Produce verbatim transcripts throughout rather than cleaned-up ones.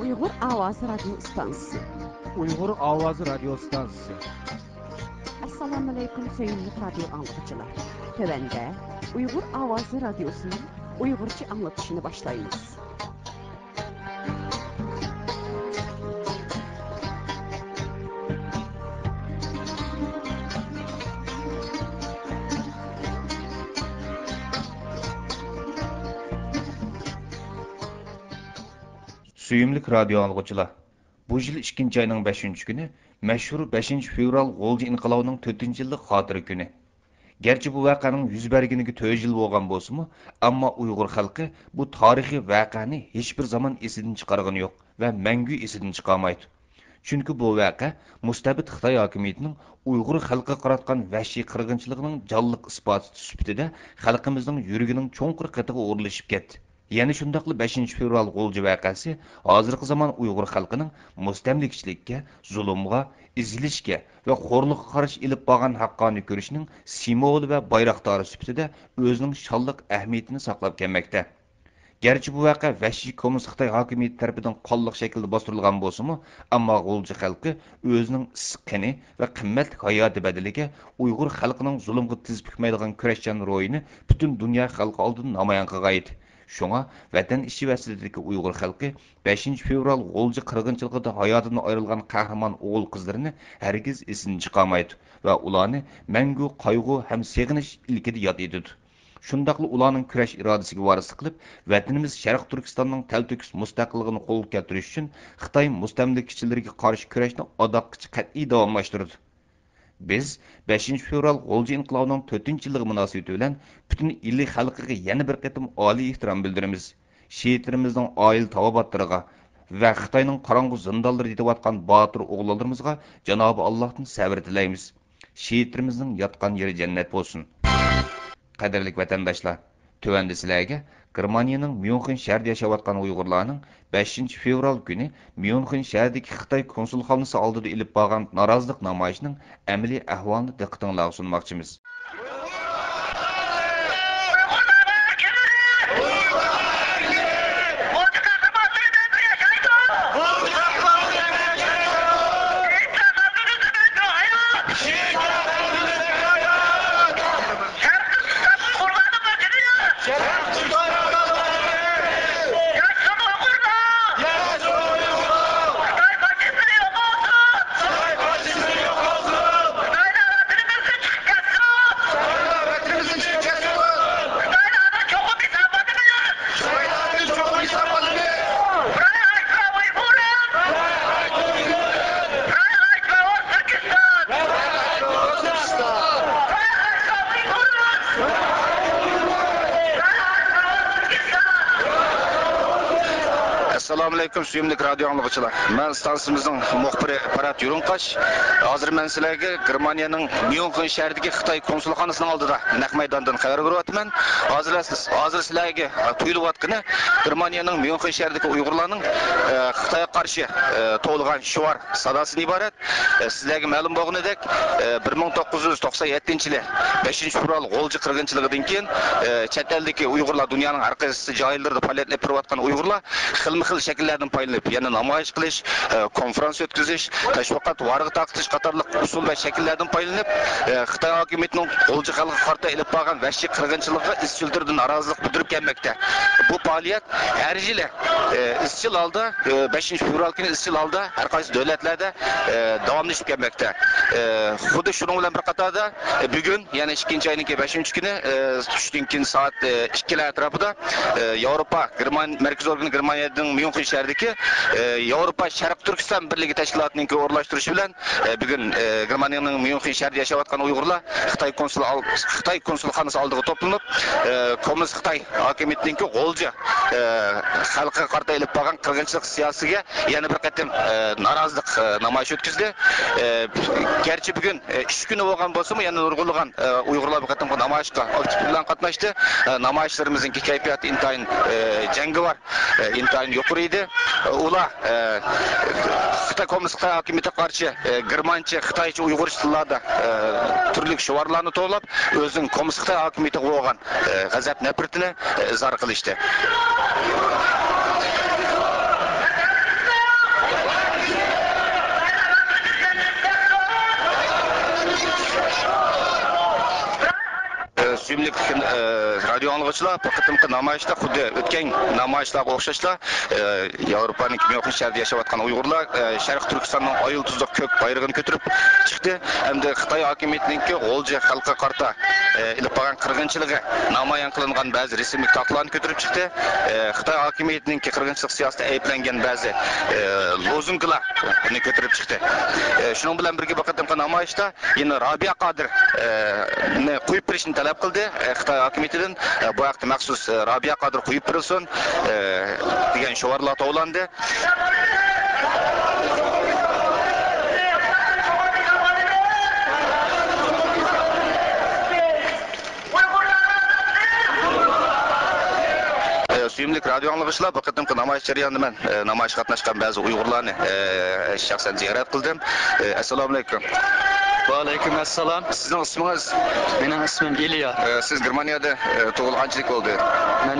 ئۇيغۇر ئاۋازى رادىيو ئىستانسىسى. ئۇيغۇر ئاۋازى رادىيو ئىستانسىسى. ئەسسالامۇئەلەيكۇم، سۆيۈملۈك رادىيو ئاڭلىغۇچىلار. تۆۋەندە ئۇيغۇر ئاۋازى رادىيوسىنىڭ ئۇيغۇرچە ئاڭلىتىشىنى باشلايمىز. سۆيۈملۈك رادىيو ئاڭلىغۇچىلار، بۇ يىل ئىككىنچى ئاينىڭ بەشىنچى كۈنى مەشھۇر بەشىنچى فېۋرال غۇلجا ئىنقىلابىنىڭ تۆتىنچى يىللىق خاتىرە كۈنى. گەرچە بۇ ۋەقەنىڭ يۈز بەرگىنىگە تۆت يىل بولغان بولسىمۇ، ئەمما ئۇيغۇر خەلقى بۇ تارىخىي ۋەقەنى ھېچبىر زامان ئېسىدىن چىقارغىنى يوق ۋە مەڭگۈ ئېسىدىن چىقارمايدۇ. چۈنكى بۇ ۋەقە مۇستەبىت خىتاي ھاكىمىيىتىنىڭ ئۇيغۇر خەلقىگە قاراتقان ۋەھشىي قىرغىنچىلىقىنىڭ جانلىق ئىسپاتى سۈپىتىدە خەلقىمىزنىڭ يۈرىكىنىڭ چوڭقۇر قېتىغا ئورۇنلىشىپ كەتتى. يەنە شۇنداقلا بەشىنچى فېۋرال غۇلجا ۋەقەسى ھازىرقى زامان ئۇيغۇر خەلقىنىڭ مۇستەملىكىچىلىككە، زۇلۇمغا، ئېزىلىشكە ۋە خورلۇققا قارشى ئېلىپ بارغان ھەققانىي كۈرىشىنىڭ سىمۋولى ۋە بايراقدارى سۈپىتىدە ئۆزىنىڭ شانلىق ئەھمىيىتىنى ساقلاپ كەلمەكتە. گەرچە بۇ ۋەقە ۋەھشىي كوممۇنىست خىتاي ھاكىمىيىتى تەرىپىدىن قانلىق شەكىلدە باستۇرۇلغان بولسىمۇ، ئەمما غۇلجا خەلقى ئۆزىنىڭ ئىسسىق قېنى ۋە قىممەتلىك ھاياتى بەدىلىگە ئۇيغۇر خەلقىنىڭ زۇلۇمغا تىز پۈكمەيدىغان كۈرەشچان روھىنى پۈتۈن دۇنيا خەلقى ئالدىدا نامايان قىلغان ئىدى. شۇڭا ۋەتەن ئىچى ۋە سىرتىدىكى ئۇيغۇر خەلقى بەشىنچى فېۋرال غۇلجا قىرغىنچىلىقىدا ھاياتىدىن ئايرىلغان قەھرىمان ئوغۇل-قىزلىرىنى ھەرگىز ئېسىدىن چىقارمايدۇ ۋە ئۇلارنى مەڭگۈ قايغۇ ھەم سېغىنىش ئىلكىدە ياد ئېتىدۇ. شۇنداقلا ئۇلارنىڭ كۈرەش ئىرادىسىگە ۋارىسلىق قىلىپ، ۋەتىنىمىز شەرقىي تۈركىستاننىڭ تەلتۆكۈس مۇستەقىللىقىنى قولغا كەلتۈرۈش ئۈچۈن خىتاي مۇستەملىكىچىلىرىگە قارشى كۈرەشنى ئاداققىچە قەتئىي داۋاملاشتۇرىدۇ. بىز بەشىنچى فېۋرال غۇلجا ئىنقىلابىنىڭ تۆتىنچى يىللىقى مۇناسىۋىتى بىلەن پۈتۈن ئىلى خەلقىگە يەنە بىر قېتىم ئالىي ئېھتىرام بىلدۈرىمىز. شېھىتلىرىمىزنىڭ ئائىلە تاۋابىئاتلىرىغا ۋە خىتاينىڭ قاراڭغۇ زىندانلىرىدا يېتىۋاتقان باتۇر ئوغلانلىرىمىزغا جانابى ئاللاھتىن سەۋر تىلەيمىز. شېھىتلىرىمىزنىڭ ياتقان يېرى جەننەت بولسۇن. قەدىرلىك ۋەتەنداشلار، تۆۋەندە سىلەرگە گېرمانىيەنىڭ ميۇنخېن شەھىرىدە ياشاۋاتقان ئۇيغۇرلارنىڭ بەشىنچى فېۋرال كۈنى ميۇنخېن شەھىرىدىكى خىتاي كونسۇلخانىسى ئالدىدا ئېلىپ بارغان نارازىلىق نامايىشىنىڭ ئەمەلىي ئەھۋالىنى دىققىتىڭلارغا سۇنماقچىمىز. ئەسسالامۇئەلەيكۇم، سۆيۈملۈك رادىيو ئاڭلىغۇچىلار. مەن ئىستانسىمىزنىڭ مۇخبىرى پەرھات يۇرۇڭقاش. ھازىر مەن سىلەرگە گېرمانىيەنىڭ ميۇنخېن شەھىرىدىكى خىتاي كونسۇلخانىسىنىڭ ئالدىدا نەق مەيداندىن خەۋەر بېرىۋاتىمەن. ھازىر، ھازىر سىلەرگە تۇيۇلۇۋاتقىنى گېرمانىيەنىڭ ميۇنخېن شەھىرىدىكى ئۇيغۇرلارنىڭ، ئە، خىتايغا قارشى، ئە، توۋلىغان شوئار ساداسىدىن ئىبارەت. ئە، سىزلەرگە مەلۇم بولغىنىدەك، ئە، بىر مىڭ توققۇز يۈز توقسان يەتتىنچى يىلى بەشىنچى فېۋرال غۇلجا قىرغىنچىلىقىدىن كېيىن، ئە، چەت ئەلدىكى ئۇيغۇرلار، دۇنيانىڭ ھەر قايسى جايلىرىدا پائالىيەت ئېلىپ بېرىۋاتقان ئۇيغۇرلار خىلمۇ خىل شەكىللەردىن پايدىلىنىپ، يەنى نامايىش قىلىش، ئە، كونفرانس ئۆتكۈزۈش، تەشۋىقات ۋارىغا تارقىتىش قاتارلىق ئۇسۇل ۋە شەكىللەردىن پايدىلىنىپ، ئە، خىتاي ھاكىمىيىتىنىڭ غۇلجا خەلقىگە قارىتا ئېلىپ بارغان ۋەھشىي قىرغىنچىلىقىغا ئىزچىل تۈردە نارازىلىق بىلدۈرۈپ كەلمەكتە. بۇ پائالىيەت ھەر يىلى، ئە، ئىزچىل ھالدا، ئە، بەشىنچى فېۋرال كۈنى ئىزچىل ھالدا ھەر قايسى دۆلەتلەردە، ئە، داۋاملىشىپ كەلمەكتە. ئە، خۇددى شۇنىڭ بىلەن بىر قاتاردا، ئە، بۈگۈن، يەنى ئىككىنچى ئاينىڭكى بەشىنچى كۈنى، ئە، چۈشتىن كېيىن سائەت، ئە، ئىككىلەر ئەتراپىدا، ئە، ياۋروپا گېرمان-، مەركىزىي ئورگىنى گېرمانىيەنىڭ ميۇنخېن شەھىرىدىكى، ئە، ياۋروپا شەرقىي تۈركىستان بىرلىكى تەشكىلاتىنىڭكى ئورۇنلاشتۇرۇشى بىلەن، ئە، بۈگۈن، ئە، گېرمانىيەنىڭ ميۇنخېن شەھىرىدە ياشاۋاتقان ئۇيغۇرلار خىتاي كونسۇل-، خىتاي كونسۇلخانىسى ئالدىغا توپلىنىپ، ئە، كوممۇنىست خىتاي ھاكىمىيىتىنىڭكى غۇلجا، ئە، خەلقىگە قارىتا ئېلىپ بارغان قىرغىنچىلىق سىياسىتىگە يەنە بىر قېتىم، ئە، نارازىلىق، ئە، نامايىشى ئۆتكۈزدى. ئە، گەرچە بۈگۈن، ئە، ئىش كۈنى بولغان بولسىمۇ، يەنە نۇرغۇنلىغان، ئە، ئۇيغۇرلار بۇ قېتىمقى نامايىشقا ئاكتىپ بىلەن قاتناشتى. ئە، نامايىشلىرىمىزنىڭكى كەيپىياتى ئىنتايىن، ئە، جەڭگىۋار، ئە، ئىنتايىن يۇقىرى ئىدى. ئۇلار، ئە، خىتاي كوممۇنىست خىتاي ھاكىمىيىتىگە قارشى، ئە، گېرمانچە، خىتايچە، ئۇيغۇرچە تىللاردا، ئە، تۈرلۈك شوئارلارنى توۋلاپ، ئۆزىنىڭ كوممۇنىست خىتاي ھاكىمىيىتىگە بولغان، ئە، غەزەپ نەپرىتىنى، ئە، ئىزھار قىلىشتى. سۆيۈملۈك، ئە، رادىيو ئاڭلىغۇچىلار، بۇ قېتىمقى نامايىشتا خۇددى ئۆتكەن نامايىشلارغا ئوخشاشلا، ئە، ياۋروپانىڭ مۇقىم شەھىرىدە ياشاۋاتقان ئۇيغۇرلار، ئە، شەرقىي تۈركىستاننىڭ ئاي يۇلتۇزلۇق كۆك بايرىغىنى كۆتۈرۈپ چىقتى ھەمدە خىتاي ھاكىمىيىتىنىڭكى غۇلجا خەلقىگە قارىتا، ئە، ئېلىپ بارغان قىرغىنچىلىقى نامايان قىلىنغان بەزى رەسىملىك تاختىلارنى كۆتۈرۈپ چىقتى. ئە، خىتاي ھاكىمىيىتىنىڭكى قىرغىنچىلىق سىياسىتىدە ئەيىبلەنگەن بەزى، ئە، لوزۇنكىلارنى كۆتۈرۈپ چىقتى. ئە، شۇنىڭ بىلەن بىرگە، بۇ قېتىمقى نامايىشتا يەنە رابىيە قادىر، ئە، نى قويۇپ بېرىشنى تەلەپ قىلدى، ئە، خىتاي ھاكىمىيىتىدىن. ئە، بۇ ھەقتە مەخسۇس، ئە، رابىيە قادىر قويۇپ بېرىلسۇن، ئە، دېگەن شوئارلار توۋلاندى. ئە، سۆيۈملۈك رادىيو ئاڭلىغۇچىلار، بۇ قېتىمقى نامايىش جەريانىدا مەن، ئە، نامايىشقا قاتناشقان بەزى ئۇيغۇرلارنى، ئە، شەخسەن زىيارەت قىلدىم. ئە، ئەسسالامۇئەلەيكۇم. ۋەئەلەيكۇم ئەسسالام. سىزنىڭ ئىسمىڭىز؟ مېنىڭ ئىسمىم ئىليا. ئە، سىز گېرمانىيەدە، ئە، تۇغۇلغان قانچىلىك بولدى؟ مەن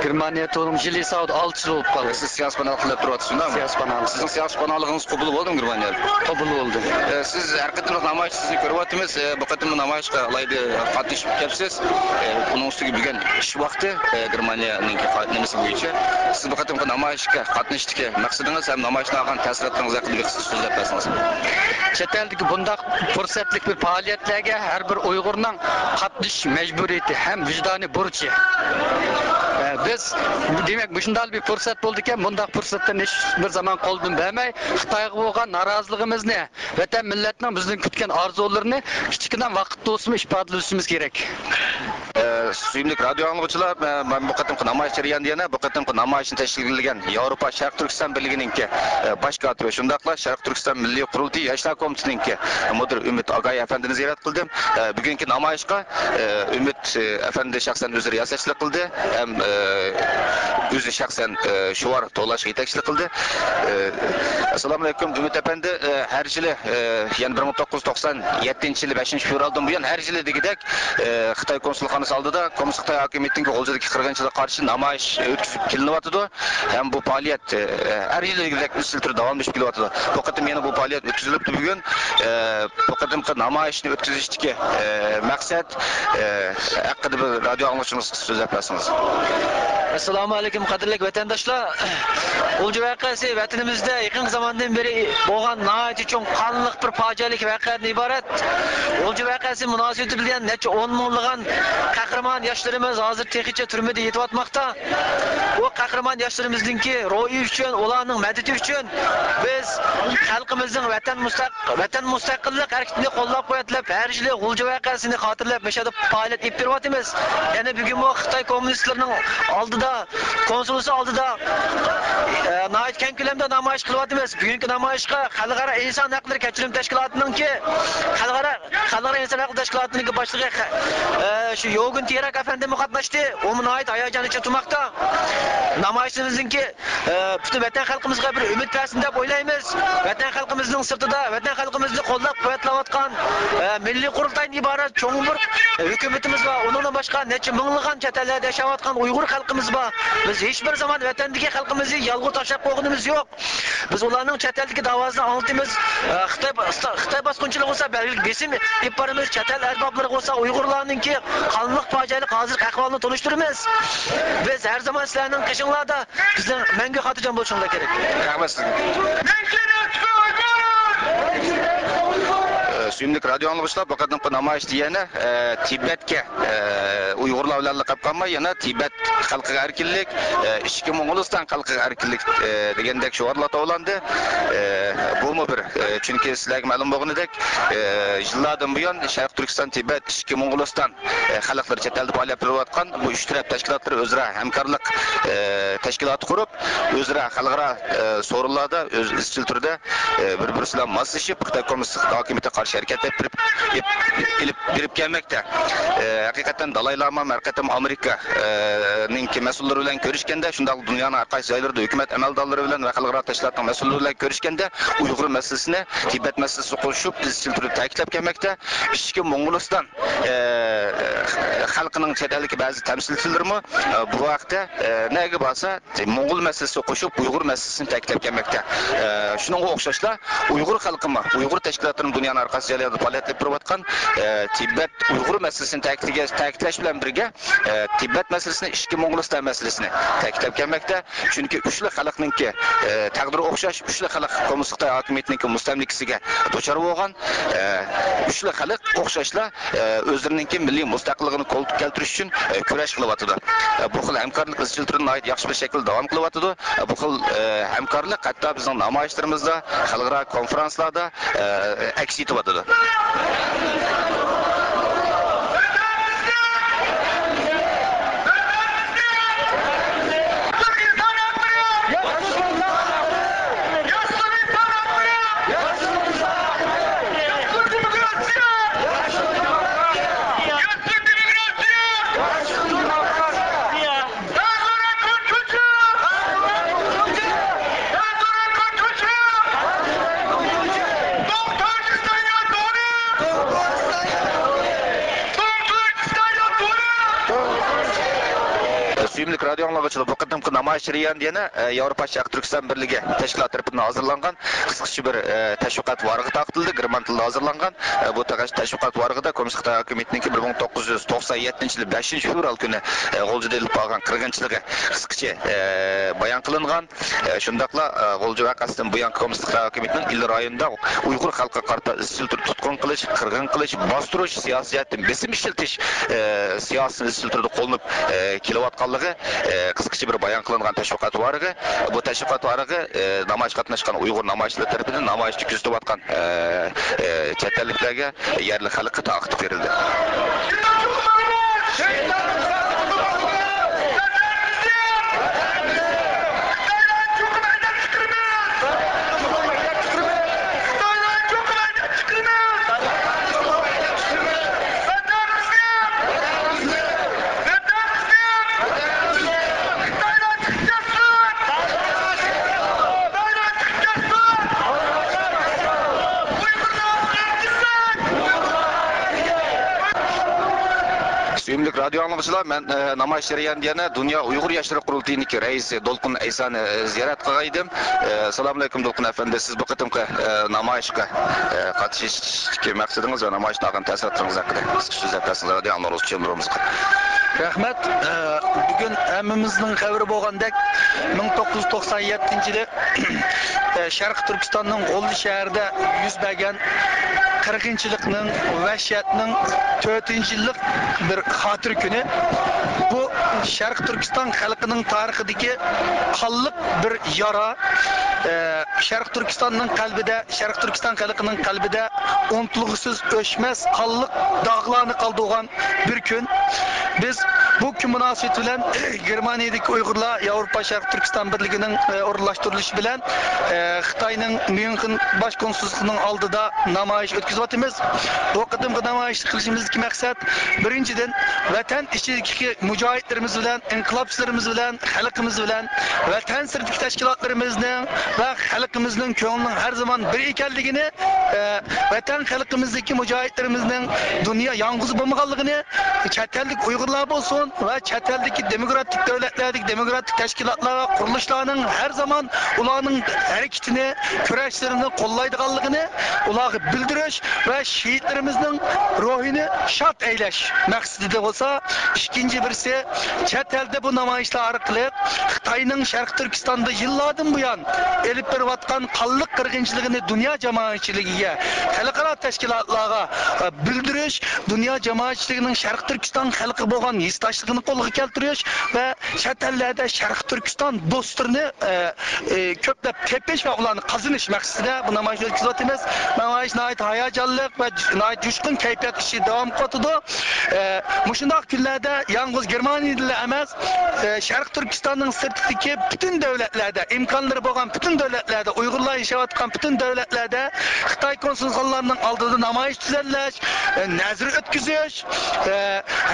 گېرمانىيەدە تۇغۇلدۇم، يىل ھېسابىدا ئالتە يىل بولۇپ قالدى. ئە، سىز سىياسىي پاناھلىق تىلەپ تۇرۇۋاتىسىز، شۇنداقمۇ؟ سىياسىي پاناھلىق. سىزنىڭ سىياسىي پاناھلىقىڭىز قوبۇل بولدىمۇ گېرمانىيەدە؟ قوبۇل بولدى. ئە، سىز ھەر قېتىملىق نامايىش سىزنى كۆرۈۋاتىمىز. ئە، بۇ قېتىملىق نامايىشقا ئالاھىدە قاتنىشىپ كەپسىز. ئە، ئۇنىڭ ئۈستىگە بۈگۈن ئىش ۋاقتى، ئە، گېرمانىيەنىڭكى قا-، نېمىسى بويىچە. سىز بۇ قېتىمقى نامايىشقا قاتنىشىشتىكى مەقسىتىڭىز ھەم نامايىشتىن ئالغان تەسىراتلىرىڭىز ھەققىدە بىر قىسقىچە سۆزلەپ بەرسىڭىز. چەت ئەلدىكى بۇنداق پۇرسەتلىك بىر پائالىيەتلەرگە ھەر بىر ئۇيغۇرنىڭ قاتنىشىش مەجبۇرىيىتى ھەم ۋىجدانىي بۇرچى. ئە، بىز، دېمەك، مۇشۇنداق بىر پۇرسەت بولىدىكەن، بۇنداق پۇرسەتتىن ھېچ بىر زامان قولدىن بەرمەي، خىتايغا بولغان نارازىلىقىمىزنى، ۋەتەن مىللەتنىڭ بىزدىن كۈتكەن ئارزۇلىرىنى كىچىككىنە ۋاقىت بولسىمۇ ئىپادىلىشىمىز كېرەك. ئە، سۆيۈملۈك رادىيو ئاڭلىغۇچىلار، مە-، مەن بۇ قېتىمقى نامايىش جەريانىدا يەنە بۇ قېتىمقى نامايىشنى تەشكىللىگەن ياۋروپا شەرقىي تۈركىستان بىرلىكىنىڭكى، ئە، باش كاتىپى، شۇنداقلا شەرقىي تۈركىستان مىللىي قۇرۇلتىيى ياشلار كومىتېتىنىڭكى مۇدىر ئۈمىد ئاگاي ئەپەندىنى زىيارەت قىلدىم. ئە، بۈگۈنكى نامايىشقا، ئە، ئۈمىد، ئە، ئەپەندى شەخسەن ئۆزى رىياسەتچىلىك قىلدى ھەم، ئە، ئۆزى شەخسەن، ئە، شوئار توۋلاشقا يېتەكچىلىك قىلدى. ئە، ئەسسالامۇئەلەيكۇم، ئۈمىد ئەپەندى. ئە، ھەر يىلى، ئە، يەنە بىر مىڭ توققۇز يۈز توقسان يەتتىنچى يىلى بەشىنچى فېۋرالدىن بۇيان ھەر يىلى دېگۈدەك، ئە، خىتاي كونسۇلخانىسى ئالدىدا، كوممۇنىست خىتاي ھاكىمىيىتىنىڭكى غۇلجىدىكى قىرغىنچىلىققا قارشى نامايىش ئۆتكۈزۈپ كېلىنىۋاتىدۇ. ھەم بۇ پائالىيەت، ئە، ھەر يىلى دېگۈدەك ئىزچىل تۈردە داۋاملىشىپ كېلىۋاتىدۇ. بۇ قېتىم يەنە بۇ پائالىيەت ئۆتكۈزۈلۈپتۇ بۈگۈن. ئە، بۇ قېتىمقى نامايىشنى ئۆتكۈزۈشتىكى، ئە، مەقسەت، ئە، ھەققىدە بىر رادىيو ئاڭلىغۇچىمىز سۆزلەپ بەرسىڭىز. ئەسسالامۇئەلەيكۇم، قەدىرلىك ۋەتەنداشلار! غۇلجا ۋەقەسى ۋەتىنىمىزدە يېقىنقى زاماندىن بېرى بولغان ناھايىتى چوڭ قانلىق بىر پاجىئەلىك ۋەقەدىن ئىبارەت. غۇلجا ۋەقەسى مۇناسىۋىتى بىلەن نەچچە ئون مىڭلىغان قەھرىمان ياشلىرىمىز ھازىر تېخىچە تۈرمىدە يېتىۋاتماقتا. بۇ قەھرىمان ياشلىرىمىزنىڭكى روھى ئۈچۈن، ئۇلارنىڭ مەدىتى ئۈچۈن بىز خەلقىمىزنىڭ ۋەتەن مۇستەق-، ۋەتەن مۇستەقىللىق ھەرىكىتىنى قوللاپ-قۇۋۋەتلەپ، ھەر يىلى غۇلجا ۋەقەسىنى خاتىرىلەپ، مەشەدە پائالىيەت ئېلىپ بېرىۋاتىمىز. يەنە بۈگۈنمۇ خىتاي كوممۇنىستلىرىنىڭ ئالدىدا، كونسۇلخانىسى ئالدىدا، ئە، ناھايىتى كەڭ كۆلەمدە نامايىش قىلىۋاتىمىز. بۈگۈنكى نامايىشقا خەلقئارا ئىنسان ھەقلىرى كەچۈرۈم تەشكىلاتىنىڭكى، خەلقئارا، خەلقئارا ئىنسان ھەقلىرى تەشكىلاتىنىڭكى باشلىقى، ئە، شۇ يوگېن تېراك ئەپەندىمۇ قاتناشتى. ئۇمۇ ناھايىتى ھاياجان ئىچىدە تۇرماقتا. نامايىشىمىزنىڭكى ئە، پۈتۈن ۋەتەن خەلقىمىزغا بىر ئۈمىد بەرسۇن دەپ ئويلايمىز. ۋەتەن خەلقىمىزنىڭ سىرتىدا، ۋەتەن خەلقىمىزنى قوللاپ-قۇۋۋەتلەۋاتقان، ئە، مىللىي قۇرۇلتايدىن ئىبارەت چوڭ بىر، ئە، ھۆكۈمىتىمىز بار. ئۇنىڭدىن باشقا نەچچە مىڭلىغان چەت ئەللەردە ياشاۋاتقان ئۇيغۇر خەلقىمىز بار. بىز ھېچبىر زامان ۋەتەندىكى خەلقىمىزنى يالغۇز تاشلاپ قويغىنىمىز يوق. بىز ئۇلارنىڭ چەت ئەلدىكى داۋاسىنى ئاڭلىتىمىز. ئە، خىتاي، خىتاي باسقۇنچىلىقى بولسا بەلگىلىك بېسىم ئېلىپ بارىمىز. چەت ئەل ئەربابلىرىغا بولسا ئۇيغۇرلارنىڭكى قانلىق پاجىئەلىك ھازىرقى ئەھۋالىنى تونۇشتۇرىمىز. بىز ھەر زامان سىلەرنىڭ قېشىڭلاردا. بىزنىڭ مەڭگۈ خاتىرجەم بولۇشىڭلار كېرەك. رەھمەت سىزگە. ئە، سۆيۈملۈك رادىيو ئاڭلىغۇچىلار، بۇ قېتىمقى نامايىشتا يەنە، ئە، تىبەتكە، ئە، ئۇيغۇرلار بىلەنلا قېلىپ قالماي، يەنە تىبەت خەلقىگە ئەركىنلىك، ئە، ئىچكى موڭغۇلىستان خەلقىگە ئەركىنلىك، ئە، دېگەندەك شوئارلار توۋلاندى. ئە، بۇمۇ بىر، ئە، چۈنكى سىلەرگە مەلۇم بولغىنىدەك، ئە، يىللاردىن بۇيان شەرقىي تۈركىستان، تىبەت، ئىچكى موڭغۇلىستان ئە، خەلقلىرى چەت ئەلدە پائالىيەت قىلىۋاتقان بۇ ئۈچ تەرەپ تەشكىلاتلىرى ئۆزئارا ھەمكارلىق، ئە، تەشكىلاتى قۇرۇپ، ئۆزئارا خەلقئارا، ئە، سورۇنلاردا ئۆز ئىزچىل تۈردە، ئە، بىر-بىرسى بىلەن ماسلىشىپ، خىتاي كوممۇنىستىك ھاكىمىيىتىگە قارشى ھەرىكەت ئېلىپ، ئېلىپ، ئېلىپ بېرىپ كەلمەكتە. ئە، ھەقىقەتەن دالاي لاما ھەر قېتىم ئامېرىكا، ئە، نىڭكى مەسئۇللىرى بىلەن كۆرۈشكەندە، شۇنداقلا دۇنيانىڭ ھەر قايسى جايلىرىدا ھۆكۈمەت ئەمەلدارلىرى بىلەن ۋە خەلقئارا تەشكىلاتنىڭ مەسئۇللىرى بىلەن كۆرۈشكەندە، ئۇيغۇر مەسىلىسىنى، تىبەت مەسىلىسىگە قوشۇپ ئىزچىل تۈردە تەكىتلەپ كەلمەكتە. ئىچكى موڭغۇلىستان، ئە، خەلقىنىڭ چەت ئەلدىكى بەزى تەمسىلچىلىرىمۇ، ئە، بۇ ھەقتە، ئە، نەگە بارسا، موڭغۇل مەسىلىسىگە قوشۇپ، ئۇيغۇر مەسىلىسىنى تەكىتلەپ كەلمەكتە. ئە، شۇنىڭغا ئوخشاشلا، ئۇيغۇر خەلقىمۇ، ئۇيغۇر تەشكىلاتلىرىمۇ دۇنيانىڭ ھەر قايسى جايلىرىدا پائالىيەت ئېلىپ بېرىۋاتقان، ئە، تىبەت ئۇيغۇر مەسىلىسىنى تەكىتلىگەن، تەكىتلەش بىلەن بىرگە، ئە، تىبەت مەسىلىسىنى، ئىچكى موڭغۇلىستان مەسىلىسىنى تەكىتلەپ كەلمەكتە. چۈنكى ئۈچلا خەلقنىڭكى، ئە، تەقدىرى ئوخشاش، ئۈچلا خەلق كوممۇنىست خىتاي ھاكىمىيىتىنىڭكى مۇستەملىكىسىگە دۇچار بولغان، ئە، ئۈچلا خەلق ئوخشاشلا، ئە، ئۆزلىرىنىڭكى مىللىي مۇستەقىللىقىنى قولغا كەلتۈرۈش ئۈچۈن، ئە، كۈرەش قىلىۋاتىدۇ. ئە، بۇ خىل ھەمكارلىق ئىزچىل تۈردە ناھايىتى ياخشى بىر شەكىلدە داۋام قىلىۋاتىدۇ. ئە، بۇ خىل، ئە، ھەمكارلىق ھەتتا بىزنىڭ نامايىشلىرىمىزدا، خەلقئارا كونفرانسلاردا، ئە، ئەكس ئېتىۋاتىدۇ. سۆيۈملۈك رادىيو ئاڭلىغۇچىلار، بۇ قېتىمقى نامايىش جەريانىدا يەنە، ئە، ياۋروپا شەرقىي تۈركىستان بىرلىكى تەشكىلاتى تەرىپىدىن ھازىرلانغان قىسقىچە بىر، ئە، تەشۋىقات ۋارىقى تارقىتىلدى. گېرمان تىلىدا ھازىرلانغان، ئە، بۇ تەش-، تەشۋىقات ۋارىقىدا كوممۇنىست خىتاي ھاكىمىيىتىنىڭكى بىر مىڭ توققۇز يۈز توقسان يەتتىنچى يىلى بەشىنچى فېۋرال كۈنى، ئە، غۇلجىدا ئېلىپ بارغان قىرغىنچىلىقى قىسقىچە، ئە، بايان قىلىنغان. ئە، شۇنداقلا، ئە، غۇلجا ۋەقەسىدىن بۇيانقى كوممۇنىست خىتاي ھاكىمىيىتىنىڭ ئىلى رايونىدا ئۇيغۇر خەلقىگە قارىتا ئىزچىل تۈردە تۇتقۇن قىلىش، قىرغىن قىلىش، باستۇرۇش، سىياسىي جەھەتتىن بېسىم ئىشلىتىش، ئە، سىياسىتىنى ئىزچىل تۈردە قوللىنىپ، ئە، كېلىۋاتقانلىقى، ئە، قىسقىچە بىر بايان قىلىنغان تەشۋىقات ۋارىقى. بۇ تەشۋىقات ۋارىقى، ئە، نامايىشقا قاتناشقان ئۇيغۇر نامايىشچىلىرى تەرىپىدىن نامايىشنى كۆزىتىۋاتقان، ئە، ئە، چەت ئەللىكلەرگە، يەرلىك خەلققە تارقىتىپ بېرىلدى. سۆيۈملۈك رادىيو ئاڭلىغۇچىلار، مەن، ئە، نامايىش جەريانىدا يەنە دۇنيا ئۇيغۇر ياشلىرى قۇرۇلتىيىنىڭكى رەئىسى دولقۇن ئەيسانى، ئە، زىيارەت قىلغان ئىدىم. ئە، سالامۇئەلەيكۇم، دولقۇن ئەپەندى، سىز بۇ قېتىمقى، ئە، نامايىشقا، ئە، قاتنىشىشتىكى مەقسىتىڭىز ۋە نامايىشتىن ئالغان تەسىراتلىرىڭىز ھەققىدە قىسقىچە سۆزلەپ بەرسىڭىز رادىيو ئاڭلىغۇچى چىلبۇرۇمىزغا. رەھمەت. ئە، بۈگۈن ھەممىمىزنىڭ خەۋىرى بولغاندەك، مىڭ توققۇز يۈز توقسان يەتتىنچى يىلى، ئە، شەرقىي تۈركىستاننىڭ غۇلجا شەھىرىدە يۈز بەرگەن قىرغىنچىلىقنىڭ، ۋەھشىيەتنىڭ تۆتىنچى يىللىق بىر خاتىرە كۈنى. بۇ شەرقىي تۈركىستان خەلقىنىڭ تارىخىدىكى قانلىق بىر يارا. ئە، شەرقىي تۈركىستاننىڭ قەلبىدە، شەرقىي تۈركىستان خەلقىنىڭ قەلبىدە ئۇنتۇلغۇسىز ئۆچمەس قانلىق داغلارنى قالدۇرغان بىر كۈن. بىز بۇ كۈن مۇناسىۋىتى بىلەن گېرمانىيەدىكى ئۇيغۇرلار، ياۋروپا شەرقىي تۈركىستان بىرلىكىنىڭ، ئە، ئورۇنلاشتۇرۇلۇشى بىلەن، ئە، خىتاينىڭ ميۇنخېن باش كونسۇلخانىسىنىڭ ئالدىدا نامايىش ئۆتكۈزۈۋاتىمىز. بۇ قېتىمقى نامايىش قىلىشىمىزدىكى مەقسەت، بىرىنچىدىن، ۋەتەن ئىچىدىكى مۇجاھىدلىرىمىز بىلەن، ئىنقىلابچىلىرىمىز بىلەن، خەلقىمىز بىلەن، ۋەتەن سىرتىدىكى تەشكىلاتلىرىمىزنىڭ ۋە خەلقىمىزنىڭ كۆڭلىنىڭ ھەر زامان بىر ئىكەنلىكىنى، ئە، ۋەتەن خەلقىمىزدىكى مۇجاھىدلىرىمىزنىڭ دۇنيا يالغۇز بولمىغانلىقىنى، چەت ئەلدىكى ئۇيغۇرلار بولسۇن ۋە چەت ئەلدىكى دېموكراتىك دۆلەتلەردىكى دېموكراتىك تەشكىلاتلار ۋە قۇرۇلۇشلارنىڭ ھەر زامان ئۇلارنىڭ ھەرىكىتىنى، كۈرەشلىرىنى قوللايدىغانلىقىنى ئۇلارغا بىلدۈرۈش ۋە شېھىتلىرىمىزنىڭ روھىنى شاد ئەيلەش مەقسىتىدە بولسا، ئىككىنچى بىرسى، چەت ئەلدە بۇ نامايىشلار ئارقىلىق خىتاينىڭ شەرقىي تۈركىستاندا يىللاردىن بۇيان ئېلىپ بېرىۋاتقان قانلىق قىرغىنچىلىقىنى دۇنيا جامائەتچىلىكىگە، خەلقئارا تەشكىلاتلارغا، ئە، بىلدۈرۈش، دۇنيا جامائەتچىلىكىنىڭ شەرقىي تۈركىستان خەلقىگە بولغان ھېسداشلىقىنى قولغا كەلتۈرۈش ۋە چەت ئەللەردە شەرقىي تۈركىستان دوستلىرىنى، ئە، ئە، كۆپلەپ تېپىش ۋە ئۇلارنى قازىنىش مەقسىتىدە بۇ نامايىشنى ئۆتكۈزۈۋاتىمىز. نامايىش ناھايىتى ھاياجانلىق ۋە ج-، ناھايىتى جۇشقۇن كەيپىيات ئىچىدە داۋام قىلىۋاتىدۇ. ئە، مۇشۇنداق كۈنلەردە يالغۇز گېرمانىيەدىلا ئەمەس، ئە، شەرقىي تۈركىستاننىڭ سىرتىدىكى پۈتۈن دۆلەتلەردە، ئىمكانلىرى بولغان پۈتۈن دۆلەتلەردە، ئۇيغۇرلار ياشاۋاتقان پۈتۈن دۆلەتلەردە خىتاي كونسۇلخانىلارنىڭ ئالدىدا نامايىش تۈزەللەش، ئە، نەزىر ئۆتكۈزۈش، ئە،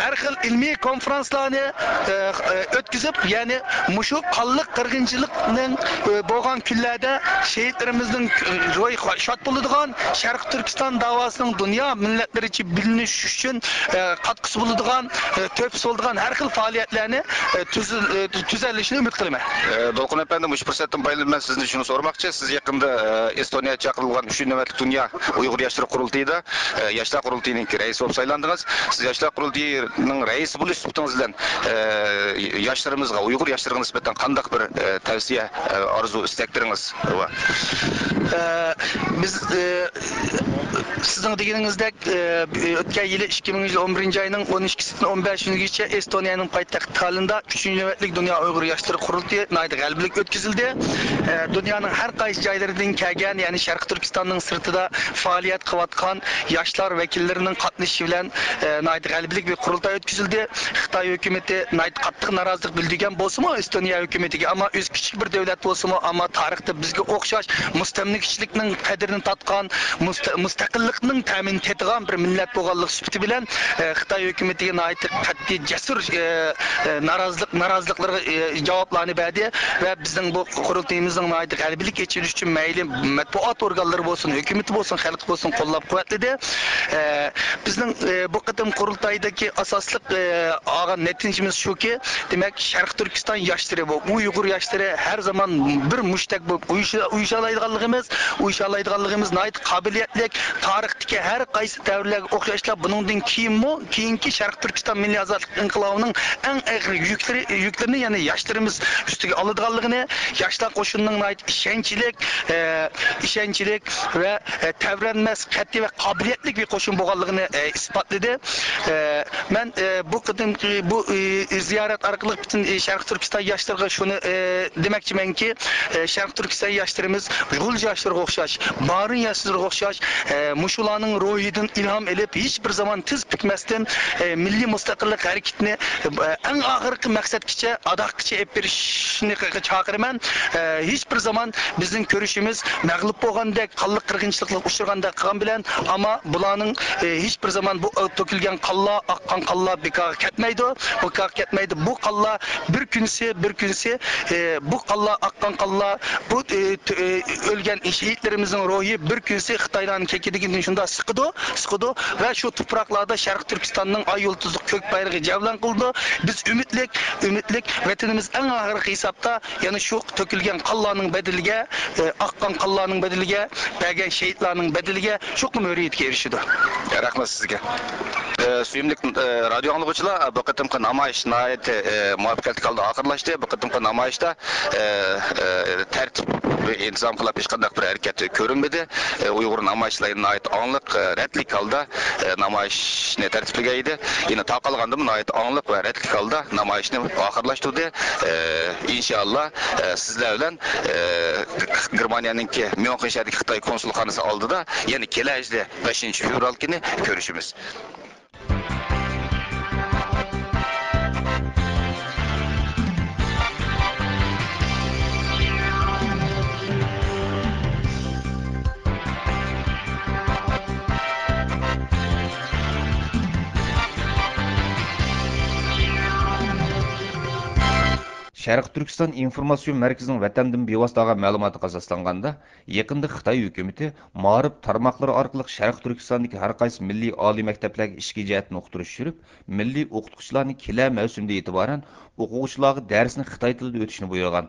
ھەر خىل ئىلمىي كونفرانسلارنى، ئە، ئە، ئۆتكۈزۈپ، يەنى مۇشۇ قانلىق قىرغىنچىلىقنىڭ، ئە، بولغان كۈنلەردە شېھىتلىرىمىزنىڭ، ئە، روھى شاد بولىدىغان، شەرقىي تۈركىستان داۋاسىنىڭ دۇنيا مىللەتلىرىچە بىلىنىش ئۈچۈن، ئە، قاتقۇسى بولىدىغان، ئە، تۆھپىسى بولىدىغان ھەر خىل پائالىيەتلەرنى، ئە، تۈز-، ئە، تۈزەللىشىنى ئۈمىد قىلىمەن. ئە، دولقۇن ئەپەندى، مۇشۇ پۇرسەتتىن پايدىلىنىپ مەن سىزدىن شۇنى سورىماقچى. سىز يېقىندا، ئە، ئېستونىيەدە چاقىرىلغان ئۈچىنچى نۆۋەتلىك دۇنيا ئۇيغۇر ياشلىرى قۇرۇلتىيىدا، ئە، ياشلار قۇرۇلتىيىنىڭ رەئىسى بولۇپ سايلاندىڭىز. سىز ياشلار قۇرۇلتىيىنىڭ رەئىسى بولۇش سۈپىتىڭىز بىلەن، ئە، ياشلىرىمىزغا، ئۇيغۇر ياشلىرىغا نىسبەتەن قانداق بىر، ئە، تەۋسىيە، ئە، ئارزۇ، ئىستەكلىرىڭىز بار؟ ئە، بىز، ئە، سىزنىڭ دېگىنىڭىزدەك، ئە، ئۆتكەن يىلى ئىككى مىڭىنچى يىل ئون بىرىنچى ئاينىڭ ئون ئىككىسىدىن ئون بەشىگىچە ئېستونىيەنىڭ پايتەختى تاللىندا ئۈچىنچى نۆۋەتلىك دۇنيا ئۇيغۇر ياشلىرى قۇرۇلتىيى ناھايىتى غەلىبىلىك ئۆتكۈزۈلدى. ئە، دۇنيانىڭ ھەر قايسى جايلىرىدىن كەلگەن، يەنى شەرقىي تۈركىستاننىڭ سىرتىدا پائالىيەت قىلىۋاتقان ياشلار ۋەكىللىرىنىڭ قاتنىشىشى بىلەن، ئە، ناھايىتى غەلىبىلىك بىر قۇرۇلتاي ئۆتكۈزۈلدى. خىتاي ھۆكۈمىتى ناھايىتى قاتتىق نارازىلىق بىلدۈرگەن بولسىمۇ، ئېستونىيە ھۆكۈمىتىگە، ئەمما ئۆزى كىچىك بىر دۆلەت بولسىمۇ، ئەمما تارىختا بىزگە ئوخشاش مۇستەملىكىچىلىكنىڭ قەدرىنى تارتقان، مۇستە-، مۇستەقىللىقنىڭ تەمىنى تېتىغان بىر مىللەت بولغانلىقى سۈپىتى بىلەن، ئە، خىتاي ھۆكۈمىتىگە ناھايىتى قەتئىي، جەسۇر، ئە، ئە، نارازىلىق، نارازىلىقلىرىغا، ئە، جاۋابلارنى بەردى ۋە بىزنىڭ بۇ قۇرۇلتىيىمىزنىڭ ناھايىتى غەلىبىلىك ئېچىلىشى ئۈچۈن مەيلى مەتبۇئات ئورگانلىرى بولسۇن، ھۆكۈمىتى بولسۇن، خەلقى بولسۇن، قوللاپ قۇۋۋەتلىدى. ئە، بىزنىڭ، ئە، بۇ قېتىم قۇرۇلتايدىكى ئاساسلىق، ئە، ئالغان نەتىجىمىز شۇكى، دېمەك، شەرقىي تۈركىستان ياشلىرى، بۇ ئۇيغۇر ياشلىرى ھەر زامان بىر مۇشتەك بولۇپ ئۇيۇشا-، ئۇيۇشالايدىغانلىقىمىز، ئۇيۇشالايدىغانلىقىمىز ناھايىتى قابىلىيەتلىك. تارىختىكى ھەر قايسى دەۋرلەرگە ئوخشاشلا، بۇنىڭدىن كېيىنمۇ، كېيىنكى شەرقىي تۈركىستان مىللىي ئازادلىق ئىنقىلابىنىڭ ئەڭ ئېغىر يۈكلىرى، يۈكلىرىنى يەنە ياشلىرىمىز ئۈستىگە ئالىدىغانلىقىنى، ياشلار قوشۇنىنىڭ ناھايىتى ئىشەنچلىك، ئە، ئىشەنچلىك ۋە، ئە، تەۋرەنمەس، قەتئىي ۋە قابىلىيەتلىك بىر قوشۇن بولغانلىقىنى، ئە، ئىسپاتلىدى. ئە، مەن، ئە، بۇ قېتىمقى بۇ، ئى، زىيارەت ئارقىلىق پۈتۈن، ئى، شەرقىي تۈركىستان ياشلىرىغا شۇنى، ئى، دېمەكچىمەنكى، ئى، شەرقىي تۈركىستان ياشلىرىمىز غۇلجا ياشلىرىغا ئوخشاش، بارىن ياشلىرىغا ئوخشاش، ئى، مۇشۇلارنىڭ روھىدىن ئىلھام ئېلىپ، ھېچ بىر زامان تىز پۈكمەستىن، ئى، مىللىي مۇستەقىللىق ھەرىكىتىنى، ئى، ئەڭ ئاخىرقى مەقسەتكىچە، ئاداققىچە ئېلىپ بېرىشنى چاقىرىمەن. ئى، ھېچ بىر زامان بىزنىڭ كۈرىشىمىز مەغلۇپ بولغاندەك، قانلىق قىرغىنچىلىقلارغا ئۇچرىغاندەك قىلغان بىلەن، ئەمما بۇلارنىڭ، ئى، ھېچ بىر زامان بۇ، ئى، تۆكۈلگەن قانلار، ئاققان قانلار بىكارغا كەتمەيدۇ، بىكارغا كەتمەيدۇ. بۇ قانلار بىر كۈنسى، بىر كۈنسى، ئى، بۇ قانلار، ئاققان قانلار، بۇ، ئى، تۆ-، ئى، ئۆلگەن شېھىتلىرىمىزنىڭ روھى بىر كۈنسى خىتايلارنىڭ كېكىدىكىدىن شۇنداق سىقىدۇ، سىقىدۇ ۋە شۇ تۇپراقلاردا شەرقىي تۈركىستاننىڭ ئاي يۇلتۇزلۇق كۆك بايرىقى جەۋلان قىلىدۇ. بىز ئۈمىدلىك، ئۈمىدلىك، ۋەتىنىمىز ئەڭ ئاخىرقى ھېسابتا يەنە شۇ تۆكۈلگەن قانلارنىڭ بەدىلىگە، ئى، ئاققان قانلارنىڭ بەدىلىگە، بەرگەن شېھىتلارنىڭ بەدىلىگە چوقۇم ھۆرىيىتكە ئېرىشىدۇ. رەھمەت سىزگە. ئى، سۆيۈملۈك، ئى، رادىئو ئاڭلىغۇچىلار، بۇ قېتىمقى نامايىش ناھايىتى، ئى، مۇۋەپپەقىيەتلىك ھالدا ئاخىرلاشتى. بۇ قېتىمقى نامايىشتا، ئى، ئى، تەرتىپ ۋە ئىنتىزام خىلاپ ھېچقانداق بىر ھەرىكەت كۆرۈنمىدى. ئى، ئۇيغۇر نامايىشچىلار ناھايىتى ئاڭلىق، ئى، رەتلىك ھالدا، ئى، نامايىشنى تەرتىپلىگەن ئىدى. يەنە تاقالغاندىمۇ ناھايىتى ئاڭلىق ۋە رەتلىك ھالدا نامايىشنى ئاخىرلاشتۇردى. ئى، ئىنشائاللا، ئى، سىزلەر بىلەن، ئى، گېرمانىيەنىڭكى ميۇنخېن شەھىرىدىكى خىتاي كونسۇلخانىسى ئالدىدا يەنە كېلەر يىلى بەشىنچى فېۋرال كۈنى كۆرۈشىمىز. شەرقىي تۈركىستان ئىنفورماتسىيون مەركىزىنىڭ ۋەتەندىن بىۋاسىتە ئالغان مەلۇماتىغا ئاساسلانغاندا، يېقىندا خىتاي ھۆكۈمىتى مائارىپ تارماقلىرى ئارقىلىق شەرقىي تۈركىستاندىكى ھەر قايسى مىللىي ئالىي مەكتەپلەرگە ئىچكى جەھەتتىن ئۇقتۇرۇش چۈشۈرۈپ، مىللىي ئوقۇتقۇچىلارنى كېلەر مەۋسۇمدىن ئېتىبارەن ئوقۇغۇچىلارغا دەرسنى خىتاي تىلىدا ئۆتۈشنى بۇيرۇغان.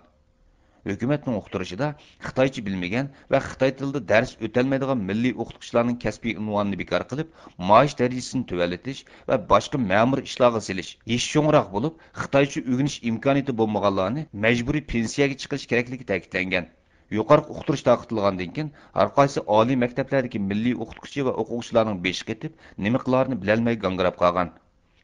ھۆكۈمەتنىڭ ئۇقتۇرۇشىدا، خىتايچە بىلمىگەن ۋە خىتاي تىلىدا دەرس ئۆتەلمەيدىغان مىللىي ئوقۇتقۇچىلارنىڭ كەسپىي ئۇنۋانىنى بىكار قىلىپ، مائاش دەرىجىسىنى تۆۋەنلىتىش ۋە باشقا مەمۇرىي ئىشلارغا سېلىش، يېشى چوڭراق بولۇپ، خىتايچە ئۆگىنىش ئىمكانىيىتى بولمىغانلارنى مەجبۇرىي پېنسىيەگە چىقىرىش كېرەكلىكى تەكىتلەنگەن. يۇقىرىقى ئۇقتۇرۇش تارقىتىلغاندىن كېيىن، ھەرقايسى ئالىي مەكتەپلەردىكى مىللىي ئوقۇتقۇچى ۋە ئوقۇغۇچىلارنىڭ بېشى قېتىپ، نېمە قىلارىنى بىلەلمەي گاڭگىراپ قالغان.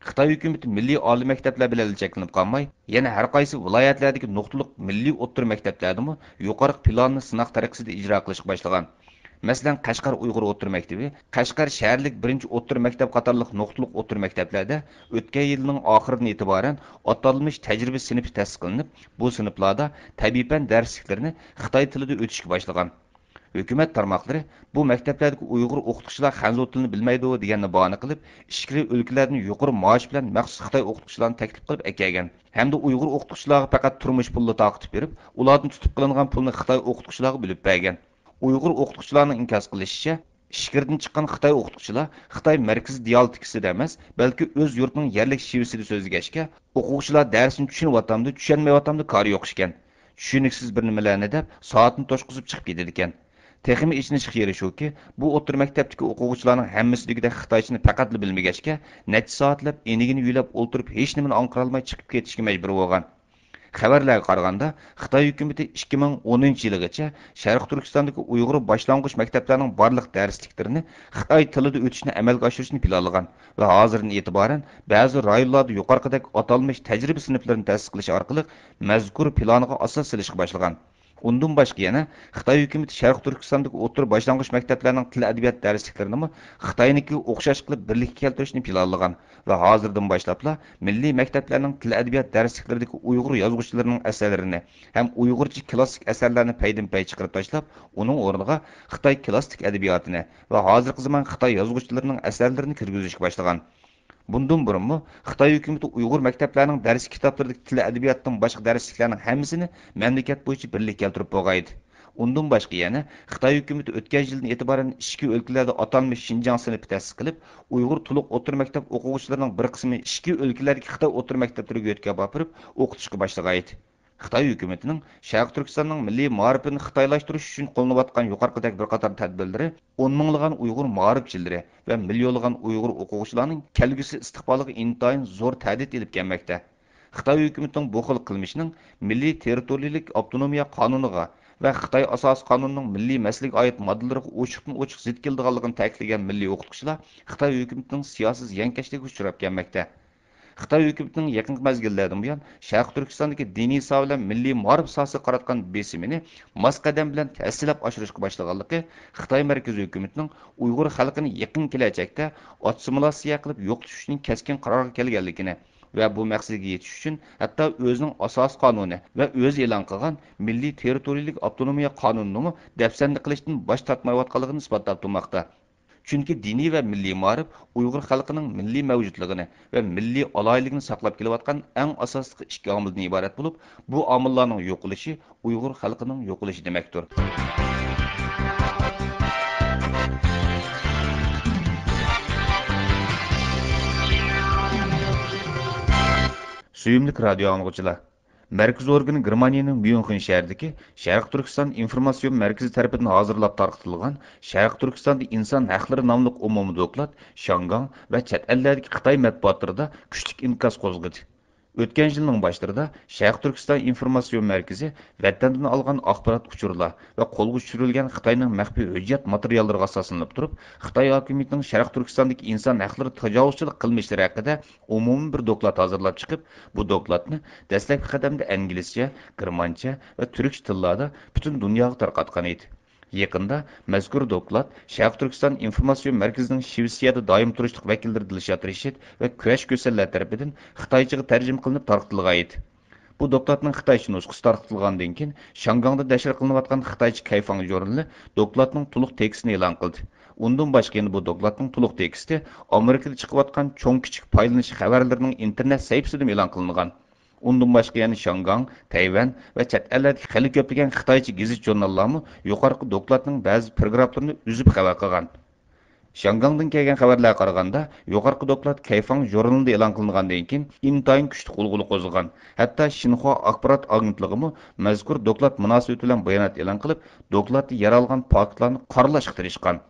خىتاي ھۆكۈمىتى مىللىي ئالىي مەكتەپلەر بىلەنلا چەكلىنىپ قالماي، يەنە ھەرقايسى ۋىلايەتلەردىكى نۇقتىلىق مىللىي ئوتتۇرا مەكتەپلەردىمۇ يۇقىرىقى پىلاننى سىناق تەرىقىسىدە ئىجرا قىلىشقا باشلىغان. مەسىلەن، قەشقەر ئۇيغۇر ئوتتۇرا مەكتىپى، قەشقەر شەھەرلىك بىرىنچى ئوتتۇرا مەكتەپ قاتارلىق نۇقتىلىق ئوتتۇرا مەكتەپلەردە ئۆتكەن يىلنىڭ ئاخىرىدىن ئېتىبارەن ئاتالمىش تەجرىبە سىنىپى تەسىس قىلىنىپ، بۇ سىنىپلاردا تەبىئىي پەن دەرسلىكلىرىنى خىتاي تىلىدا ئۆتۈشكە باشلىغان. ھۆكۈمەت تارماقلىرى بۇ مەكتەپلەردىكى ئۇيغۇر ئوقۇتقۇچىلار خەنزۇ تىلىنى بىلمەيدۇ دېگەننى باھانە قىلىپ، ئىچكىرى ئۆلكىلەردىن يۇقىرى مائاش بىلەن مەخسۇس خىتاي ئوقۇتقۇچىلارنى تەكلىپ قىلىپ ئەكەلگەن ھەمدە ئۇيغۇر ئوقۇتقۇچىلارغا پەقەت تۇرمۇش پۇلىلا تارقىتىپ بېرىپ، ئۇلاردىن تۇتۇپ قېلىنغان پۇلنى خىتاي ئوقۇتقۇچىلارغا بۆلۈپ بەرگەن. ئۇيغۇر ئوقۇتقۇچىلارنىڭ ئىنكاس قىلىشىچە، ئىچكىرىدىن چىققان خىتاي ئوقۇتقۇچىلار خىتاي مەركىزىي دىئالېكتىسىدا ئەمەس، بەلكى ئۆز يۇرتىنىڭ يەرلىك شىۋىسىدا سۆزلىگەچكە، ئوقۇغۇچىلار دەرسنى چۈشىنىۋاتامدۇ، چۈشەنمەيۋاتامدۇ كارى يوق ئىكەن. چۈشىنىكسىز بىر نېمىلەرنى دەپ، سائەتنى توشقۇزۇپ چىقىپ كېتىدىكەن. تېخىمۇ ئېچىنىشلىق يېرى شۇكى، بۇ ئوتتۇرا مەكتەپتىكى ئوقۇغۇچىلارنىڭ ھەممىسى دېگۈدەك خىتايچىنى پەقەتلا بىلمىگەچكە، نەچچە سائەتلەپ ئېنىكىنى يۆلەپ ئولتۇرۇپ، ھېچنېمىنى ئاڭقىرالماي چىقىپ كېتىشكە مەجبۇر بولغان. خەۋەرلەرگە قارىغاندا، خىتاي ھۆكۈمىتى ئىككى مىڭ ئونىنچى يىلىغىچە شەرقىي تۈركىستاندىكى ئۇيغۇر باشلانغۇچ مەكتەپلەرنىڭ بارلىق دەرسلىكلىرىنى خىتاي تىلىدا ئۆتۈشنى ئەمەلگە ئاشۇرۇشنى پىلانلىغان ۋە ھازىردىن ئېتىبارەن بەزى رايونلاردا يۇقىرىقىدەك ئاتالمىش تەجرىبە سىنىپلىرىنى تەسىس قىلىش ئارقىلىق مەزكۇر پىلانىغا ئاساس سېلىشقا باشلىغان. ئۇندىن باشقا يەنە خىتاي ھۆكۈمىتى شەرقىي تۈركىستاندىكى ئوتتۇرا باشلانغۇچ مەكتەپلەرنىڭ تىل ئەدەبىيات دەرسلىكلىرىنىمۇ خىتاينىڭكىگە ئوخشاش قىلىپ بىرلىككە كەلتۈرۈشنى پىلانلىغان ۋە ھازىردىن باشلاپلا مىللىي مەكتەپلەرنىڭ تىل ئەدەبىيات دەرسلىكلىرىدىكى ئۇيغۇر يازغۇچىلىرىنىڭ ئەسەرلىرىنى ھەم ئۇيغۇرچە كلاسسىك ئەسەرلەرنى پەيدىنپەي چىقىرىپ تاشلاپ، ئۇنىڭ ئورنىغا خىتاي كلاسسىك ئەدەبىياتىنى ۋە ھازىرقى زامان خىتاي يازغۇچىلىرىنىڭ ئەسەرلىرىنى كىرگۈزۈشكە باشلىغان. بۇندىن بۇرۇنمۇ خىتاي ھۆكۈمىتى ئۇيغۇر مەكتەپلەرنىڭ دەرس كىتابلىرىدىكى تىل ئەدەبىياتتىن باشقا دەرسلىكلەرنىڭ ھەممىسىنى مەملىكەت بويىچە بىرلىككە كەلتۈرۈپ بولغانىدى. ئۇندىن باشقا يەنە خىتاي ھۆكۈمىتى ئۆتكەن يىلدىن ئېتىبارەن ئىچكى ئۆلكىلەردە ئاتالمىش شىنجاڭ سىنىپى تەسىس قىلىپ، ئۇيغۇر تولۇق ئوتتۇرا مەكتەپ ئوقۇغۇچىلىرىنىڭ بىر قىسمى ئىچكى ئۆلكىلەردىكى خىتاي ئوتتۇرا مەكتەپلىرىگە يۆتكەپ ئاپىرىپ ئوقۇتۇشقا باشلىغانىدى. خىتاي ھۆكۈمىتىنىڭ شەرقىي تۈركىستاننىڭ مىللىي مائارىپىنى خىتايلاشتۇرۇش ئۈچۈن قوللىنىۋاتقان يۇقىرىقىدەك بىر قاتار تەدبىرلىرى ئون مىڭلىغان ئۇيغۇر مائارىپچىلىرى ۋە مىليونلىغان ئۇيغۇر ئوقۇغۇچىلارنىڭ كەلگۈسى ئىستىقبالىغا ئىنتايىن زور تەھدىت ئېلىپ كەلمەكتە. خىتاي ھۆكۈمىتىنىڭ بۇ خىل قىلمىشىنىڭ مىللىي تېررىتورىيىلىك ئاپتونومىيە قانۇنىغا ۋە خىتاي ئاساسىي قانۇنىنىڭ مىللىي مەسىلىگە ئائىت ماددىلىرىغا ئوچۇقتىن ئوچۇق زىت كېلىدىغانلىقىنى تەكىتلىگەن مىللىي ئوقۇتقۇچىلار خىتاي ھۆكۈمىتىنىڭ سىياسىي زىيانكەشلىكىگە ئۇچراپ كەلمەكتە. خىتاي ھۆكۈمىتىنىڭ يېقىنقى مەزگىللەردىن بۇيان شەرقىي تۈركىستاندىكى دىنىي ساھە بىلەن مىللىي مائارىپ ساھەسىگە قاراتقان بېسىمىنى ماس قەدەم بىلەن ھەسسىلەپ ئاشۇرۇشقا باشلىغانلىقى خىتاي مەركىزىي ھۆكۈمىتىنىڭ ئۇيغۇر خەلقىنى يېقىن كېلەچەكتە ئاسسىمىلياتسىيە قىلىپ يوقىتىش ئۈچۈن كەسكىن قارارغا كەلگەنلىكىنى ۋە بۇ مەقسەتكە يېتىش ئۈچۈن ھەتتا ئۆزىنىڭ ئاساسىي قانۇنى ۋە ئۆزى ئېلان قىلغان مىللىي تېررىتورىيىلىك ئاپتونومىيە قانۇنىنىمۇ دەپسەندە قىلىشتىن باش تارتمايۋاتقانلىقىنى ئىسپاتلاپ تۇرماقتا. چۈنكى دىنىي ۋە مىللىي مائارىپ ئۇيغۇر خەلقىنىڭ مىللىي مەۋجۇتلۇقىنى ۋە مىللىي ئالاھىدىلىكىنى ساقلاپ كېلىۋاتقان ئەڭ ئاساسلىق ئىككى ئامىلدىن ئىبارەت بولۇپ، بۇ ئامىللارنىڭ يوقىلىشى ئۇيغۇر خەلقىنىڭ يوقىلىشى دېمەكتۇر. سۆيۈملۈك رادىيو ئاڭلىغۇچىلار! مەركىزىي ئورگىنى گېرمانىيىنىڭ ميۇنخېن شەھىرىدىكى شەرقىي تۈركىستان ئىنفورماتسىيون مەركىزى تەرىپىدىن ھازىرلاپ تارقىتىلغان شەرقىي تۈركىستاندا ئىنسان ھەقلىرى ناملىق ئومۇمىي دوكلات شياڭگاڭ ۋە چەت ئەللەردىكى خىتاي مەتبۇئاتلىرىدا كۈچلۈك ئىنكاس قوزغىدى. ئۆتكەن يىلنىڭ باشلىرىدا شەرقىي تۈركىستان ئىنفورماتسىيون مەركىزى ۋەتەندىن ئالغان ئاخبارات ئۇچۇرلار ۋە قولغا چۈشۈرۈلگەن خىتاينىڭ مەخپىي ھۆججەت ماتېرىياللىرىغا ئاساسلىنىپ تۇرۇپ، خىتاي ھاكىمىيىتىنىڭ شەرقىي تۈركىستاندىكى ئىنسان ھەقلىرى تاجاۋۇزچىلىق قىلمىشلىرى ھەققىدە ئومۇمىي بىر دوكلات ھازىرلاپ چىقىپ، بۇ دوكلاتنى دەسلەپكى قەدەمدە ئىنگلىزچە، گېرمانچە ۋە تۈركچە تىللاردا پۈتۈن دۇنياغا تارقاتقان ئىدى. يېقىندا مەزكۇر دوكلات شەرقىي تۈركىستان ئىنفورماتسىيون مەركىزىنىڭ شىۋېتسىيەدە دائىم تۇرۇشلۇق ۋەكىللىرى دىلشات رىشىت ۋە كۈرەش كۆسەللەر تەرىپىدىن خىتايچىغا تەرجىمە قىلىنىپ تارقىتىلغان ئىدى. بۇ دوكلاتنىڭ خىتايچە نۇسخىسى تارقىتىلغاندىن كېيىن، شياڭگاڭدا نەشر قىلىنىۋاتقان خىتايچە كەيفاڭ ژۇرنىلى دوكلاتنىڭ تولۇق تېكىستىنى ئېلان قىلدى. ئۇندىن باشقا يەنە بۇ دوكلاتنىڭ تولۇق تېكىستى ئامېرىكىدا چىقىۋاتقان چوڭ كىچىك پايدىلىنىش خەۋەرلىرىنىڭ ئىنتېرنېت سەھىپىسىدىمۇ ئېلان قىلىنغان. ئۇندىن باشقا يەنە شياڭگاڭ، تەيۋەن ۋە چەت ئەللەردىكى خېلى كۆپلىگەن خىتايچە گېزىت ژۇرناللارمۇ يۇقىرىقى دوكلاتنىڭ بەزى پاراگرافلىرىنى ئۈزۈپ خەۋەر قىلغان. شياڭگاڭدىن كەلگەن خەۋەرلەرگە قارىغاندا، يۇقىرىقى دوكلات كەيفاڭ ژۇرنىلىدا ئېلان قىلىنغاندىن كېيىن ئىنتايىن كۈچلۈك غۇلغۇلا قوزغىغان. ھەتتا شىنخۇا ئاخبارات ئاگېنتلىقىمۇ مەزكۇر دوكلات مۇناسىۋىتى بىلەن بايانات ئېلان قىلىپ، دوكلاتتا يەر ئالغان پاكىتلارنى قارىلاشقا تىرىشقان.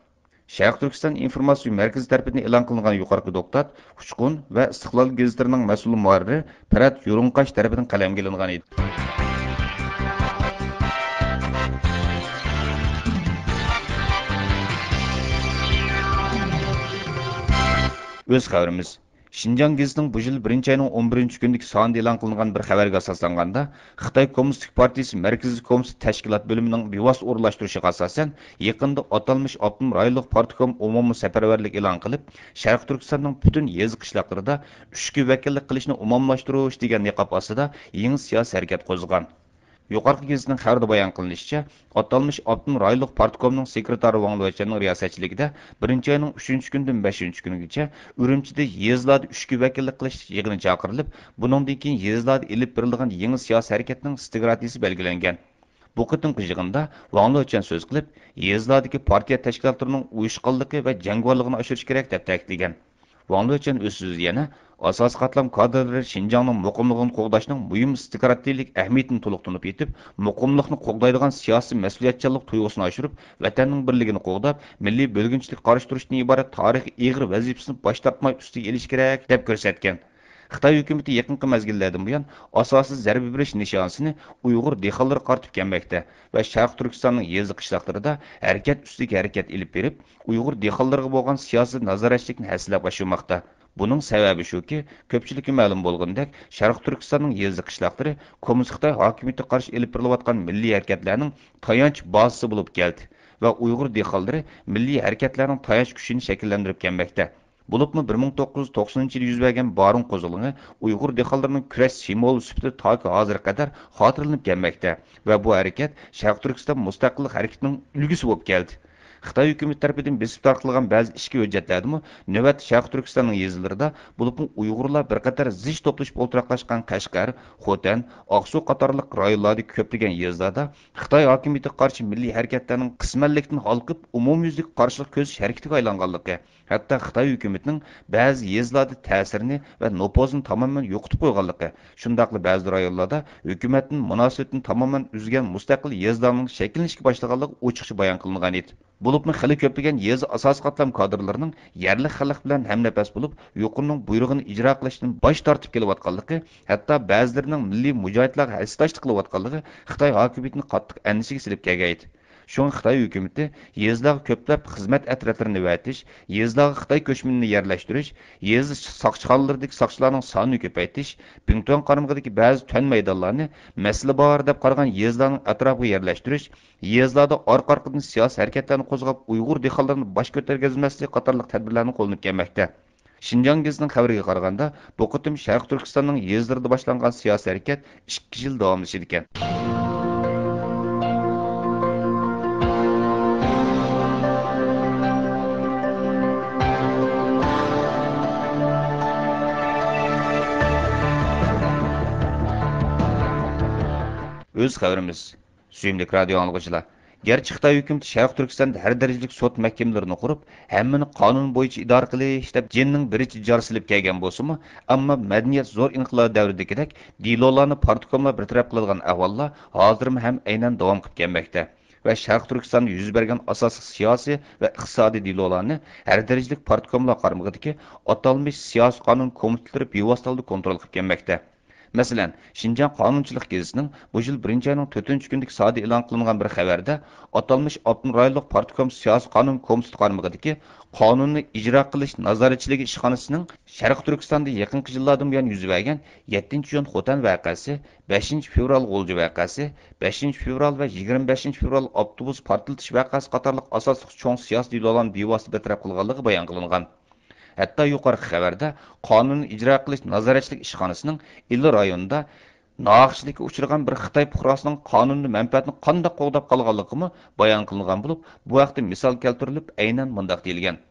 شەرقىي تۈركىستان ئىنفورماتسىيە مەركىزى تەرىپىدىن ئېلان قىلىنغان يۇقىرىقى دوكلات ئۇچقۇن ۋە ئىستىقلال گېزىتلىرىنىڭ مەسئۇل مۇھەررىرى پىرەت يۇرۇڭقاش تەرىپىدىن قەلەمگە ئېلىنغان ئىدى. ئۆز خەۋىرىمىز. شىنجاڭ گېزىتىنىڭ بۇ يىل بىرىنچى ئاينىڭ ئون بىرىنچى كۈنىدىكى سانىدا ئېلان قىلىنغان بىر خەۋەرگە ئاساسلانغاندا، خىتاي كوممۇنىستىك پارتىيىسى مەركىزىي كومىتېتى تەشكىلات بۆلۈمىنىڭ بىۋاسىتە ئورۇنلاشتۇرۇشىغا ئاساسەن، يېقىندا ئاتالمىش ئاپتونوم رايونلۇق پارتكوم ئومۇمىي سەپەرۋەرلىك ئېلان قىلىپ، شەرقىي تۈركىستاننىڭ پۈتۈن يېزا، قىشلاقلىرىدا ئۈچكە ۋەكىللىك قىلىشنى ئومۇملاشتۇرۇش دېگەن نىقاب ئاستىدا يېڭى سىياسىي ھەرىكەت قوزغىغان. يۇقىرىقى گېزىتنىڭ خەۋىرىدە بايان قىلىنىشىچە، ئاتالمىش ئاپتونوم رايونلۇق پارتكومنىڭ سېكرېتارى ۋاڭ لېچۈەننىڭ رىياسەتچىلىكىدە بىرىنچى ئاينىڭ ئۈچىنچى كۈنىدىن بەشىنچى كۈنىگىچە ئۈرۈمچىدە يېزىلاردا ئۈچكە ۋەكىللىك قىلىش يىغىنى چاقىرىلىپ، بۇنىڭدىن كېيىن يېزىلاردا ئېلىپ بېرىلىدىغان يېڭى سىياسىي ھەرىكەتنىڭ ستراتېگىيىسى بەلگىلەنگەن. بۇ قېتىمقى يىغىندا ۋاڭ لېچۈەن سۆز قىلىپ، يېزىلاردىكى پارتىيە تەشكىلاتلىرىنىڭ ئۇيۇشقانلىقى ۋە جەڭگىۋارلىقىنى ئاشۇرۇش كېرەك، دەپ تەكىتلىگەن. ۋاڭ لېچۈەن ئۆز سۆزىدە يەنە ئاساسىي قاتلام كادىرلىرى شىنجاڭنىڭ مۇقىملىقىنى قوغداشنىڭ مۇھىم ستراتېگىيەلىك ئەھمىيىتىنى تولۇق تونۇپ يېتىپ، مۇقىملىقنى قوغدايدىغان سىياسىي مەسئۇلىيەتچانلىق تۇيغۇسىنى ئاشۇرۇپ، ۋەتەننىڭ بىرلىكىنى قوغداپ، مىللىي بۆلگۈنچىلىككە قارشى تۇرۇشتىن ئىبارەت تارىخىي ئېغىر ۋەزىپىسىنى باش تارتماي ئۈستىگە ئېلىش كېرەك، دەپ كۆرسەتكەن. خىتاي ھۆكۈمىتى يېقىنقى مەزگىللەردىن بۇيان ئاساسىي زەربە بېرىش نىشانىسىنى ئۇيغۇر دېھقانلىرىغا قارىتىپ كەلمەكتە ۋە شەرقىي تۈركىستاننىڭ يېزا، قىشلاقلىرىدا ھەرىكەت ئۈستىگە ھەرىكەت ئېلىپ بېرىپ، ئۇيغۇر دېھقانلىرىغا بولغان سىياسىي نازارەتچىلىكنى ھەسسىلەپ ئاشۇرماقتا. بۇنىڭ سەۋەبى شۇكى، كۆپچىلىككە مەلۇم بولغىنىدەك، شەرقىي تۈركىستاننىڭ يېزا، قىشلاقلىرى كوممۇنىست خىتاي ھاكىمىيىتىگە قارشى ئېلىپ بېرىلىۋاتقان مىللىي ھەرىكەتلەرنىڭ تايانچ بازىسى بولۇپ كەلدى ۋە ئۇيغۇر دېھقانلىرى مىللىي ھەرىكەتلەرنىڭ تايانچ كۈچىنى شەكىللەندۈرۈپ كەلمەكتە. بولۇپمۇ بىر مىڭ توققۇز يۈز توقسىنىنچى يىلى يۈز بەرگەن بارىن قوزغىلىڭى ئۇيغۇر دېھقانلىرىنىڭ كۈرەش سىمۋولى سۈپىتىدە تاكى ھازىرغا قەدەر خاتىرىلىنىپ كەلمەكتە ۋە بۇ ھەرىكەت شەرقىي تۈركىستان مۇستەقىللىق ھەرىكىتىنىڭ ئۈلگىسى بولۇپ كەلدى. خىتاي ھۆكۈمىتى تەرىپىدىن بېسىپ تارقىتىلغان بەزى ئىچكى ھۆججەتلەردىمۇ نۆۋەتتە شەرقىي تۈركىستاننىڭ يېزىلىرىدا، بولۇپمۇ ئۇيغۇرلار بىر قەدەر زىچ توپلىشىپ ئولتۇراقلاشقان قەشقەر، خوتەن، ئاقسۇ قاتارلىق رايونلاردىكى كۆپلىگەن يېزىلاردا خىتاي ھاكىمىيىتىگە قارشى مىللىي ھەرىكەتلەرنىڭ قىسمەنلىكتىن ھالقىپ، ئومۇميۈزلۈك قارشىلىق كۆرسىتىش ھەرىكىتىگە ئايلانغانلىقى، ھەتتا خىتاي ھۆكۈمىتىنىڭ بەزى يېزىلاردا تەسىرىنى ۋە نوپۇزىنى تامامەن يوقىتىپ قويغانلىقى، شۇنداقلا بەزى رايونلاردا ھۆكۈمەتتىن مۇناسىۋىتىنى تامامەن ئۈزگەن مۇستەقىل يېزىلارنىڭ شەكىللىنىشكە باشلىغانلىقى ئوچۇقچە بايان قىلىنغان ئىدى. بولۇپمۇ خېلى كۆپلىگەن يېزا ئاساسىي قاتلام كادىرلىرىنىڭ يەرلىك خەلق بىلەن ھەمنەپەس بولۇپ، يۇقىرىنىڭ بۇيرۇقىنى ئىجرا قىلىشتىن باش تارتىپ كېلىۋاتقانلىقى، ھەتتا بەزىلىرىنىڭ مىللىي مۇجاھىدلارغا ھەسسىداشلىق قىلىۋاتقانلىقى خىتاي ھاكىمىيىتىنى قاتتىق ئەندىشىگە سېلىپ كەلگەن ئىدى. شۇڭا خىتاي ھۆكۈمىتى يېزىلارغا كۆپلەپ خىزمەت ئەترەتلىرىنى ئەۋەتىش، يېزىلارغا خىتاي كۆچمىنىنى يەرلەشتۈرۈش، يېزا ساقچىخانىلىرىدىكى ساقچىلارنىڭ سانىنى كۆپەيتىش، بىڭتۈەن قارمىقىدىكى بەزى تۈەن مەيدانلارنى مەسىلە بار دەپ قارىغان يېزىلارنىڭ ئەتراپىغا يەرلەشتۈرۈش، يېزىلاردا ئارقا-ئارقىدىن سىياسىي ھەرىكەتلەرنى قوزغاپ، ئۇيغۇر دېھقانلىرىنى باش كۆتۈرگۈزمەسلىك قاتارلىق تەدبىرلەرنى قوللىنىپ كەلمەكتە. شىنجاڭ گېزىتىنىڭ خەۋىرىگە قارىغاندا، بۇ قېتىم شەرقىي تۈركىستاننىڭ يېزىلىرىدا باشلانغان سىياسىي ھەرىكەت ئىككى يىل داۋاملىشىدىكەن. ئۆز خەۋىرىمىز. سۆيۈملۈك رادىيو ئاڭلىغۇچىلار، گەرچە خىتاي ھۆكۈمىتى شەرقىي تۈركىستاندا ھەر دەرىجىلىك سوت مەھكىمىلىرىنى قۇرۇپ، ھەممىنى قانۇن بويىچە ئىدارە قىلىش دەپ جىننىڭ بىرىچە جار سېلىپ كەلگەن بولسىمۇ، ئەمما مەدەنىيەت زور ئىنقىلابى دەۋرىدىكىدەك دېلولارنى پارتكوملار بىر تەرەپ قىلىدىغان ئەھۋاللار ھازىرمۇ ھەم ئەينەن داۋام قىلىپ كەلمەكتە ۋە شەرقىي تۈركىستاندا يۈز بەرگەن ئاساسلىق سىياسىي ۋە ئىقتىسادىي دېلولارنى ھەر دەرىجىلىك پارتكوملار قارمىقىدىكى ئاتالمىش سىياسىي قانۇن كومىتېتلىرى بىۋاسىتە ھالدا كونترول قىلىپ كەلمەكتە. مەسىلەن، شىنجاڭ قانۇنچىلىق گېزىتىنىڭ بۇ يىل بىرىنچى ئاينىڭ تۆتىنچى كۈنىدىكى سانىدا ئېلان قىلىنغان بىر خەۋەردە، ئاتالمىش ئاپتونوم رايونلۇق پارتكوم سىياسىي قانۇن كومىتېتى قارمىقىدىكى قانۇننى ئىجرا قىلىش نازارەتچىلىكى ئىشخانىسىنىڭ شەرقىي تۈركىستاندا يېقىنقى يىللاردىن بۇيان يۈز بەرگەن يەتتىنچى ئىيۇن خوتەن ۋەقەسى، بەشىنچى فېۋرال غۇلجا ۋەقەسى، بەشىنچى فېۋرال ۋە يىگىرمە بەشىنچى فېۋرال ئاپتوبۇس پارتلىتىش ۋەقەسى قاتارلىق ئاساسلىق چوڭ سىياسىي دېلولارنى بىۋاسىتە بىر تەرەپ قىلغانلىقى بايان قىلىنغان. ھەتتا يۇقىرىقى خەۋەردە قانۇننى ئىجرا قىلىش نازارەتچىلىك ئىشخانىسىنىڭ ئىلى رايونىدا ناھەقچىلىككە ئۇچرىغان بىر خىتاي پۇقراسىنىڭ قانۇنىي مەنپەئەتىنى قانداق قوغداپ قالغانلىقىمۇ بايان قىلىنغان بولۇپ، بۇ ھەقتە مىسال كەلتۈرۈلۈپ، ئەينەن مۇنداق دېيىلگەن: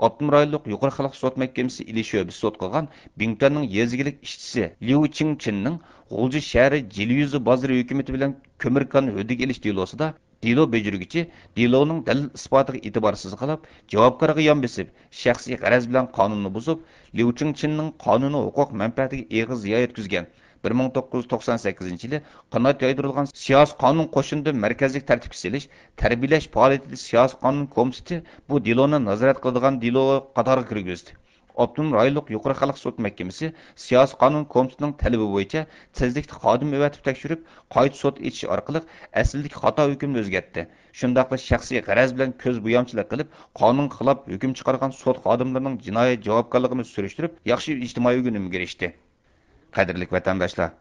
ئاپتونوم رايونلۇق يۇقىرى خەلق سوت مەھكىمىسى ئىلى شۆبىسى سوت قىلغان بىڭتۈەننىڭ يېزا ئىگىلىك ئىشچىسى ليۇ چىڭچىننىڭ غۇلجا شەھىرى جىليۈزى بازىرى ھۆكۈمىتى بىلەن كۆمۈر كانىنى ھۆددىگە ئېلىش دېلوسىدا دېلو بېجىرگۈچى دېلونىڭ دەلىل-ئىسپاتىغا ئېتىبارسىز قالاپ، جاۋابكارغا يان بېسىپ، شەخسىي غەرەز بىلەن قانۇننى بۇزۇپ، ليۇ چىڭچىننىڭ قانۇنىي ھوقۇق مەنپەئەتىگە ئېغىر زىيان يەتكۈزگەن. بىر مىڭ توققۇز يۈز توقسان سەككىزىنچى يىلى قانات يايدۇرۇلغان سىياسىي قانۇن قوشۇنىدا مەركەزلىك تەرتىپكە سېلىش، تەربىيەلەش پائالىيىتىدە سىياسىي قانۇن كومىتېتى بۇ دېلونى نازارەت قىلىدىغان دېلو قاتارىغا كىرگۈزدى. ئاپتونوم رايونلۇق يۇقىرى خەلق سوت مەھكىمىسى سىياسىي قانۇن كومىتېتىنىڭ تەلىپى بويىچە تېزلىكتە خادىم ئەۋەتىپ تەكشۈرۈپ، قايتا سوت ئېچىش ئارقىلىق ئەسلىدىكى خاتا ھۆكۈمنى ئۆزگەرتتى. شۇنداقلا شەخسىي غەرەز بىلەن كۆز بويامچىلىق قىلىپ، قانۇنغا خىلاپ ھۆكۈم چىقارغان سوت خادىملىرىنىڭ جىنايەت جاۋابكارلىقىنى سۈرۈشتۈرۈپ، ياخشى ئىجتىمائىي ئۈنۈمگە ئېرىشتى. قەدىرلىك ۋەتەنداشلار،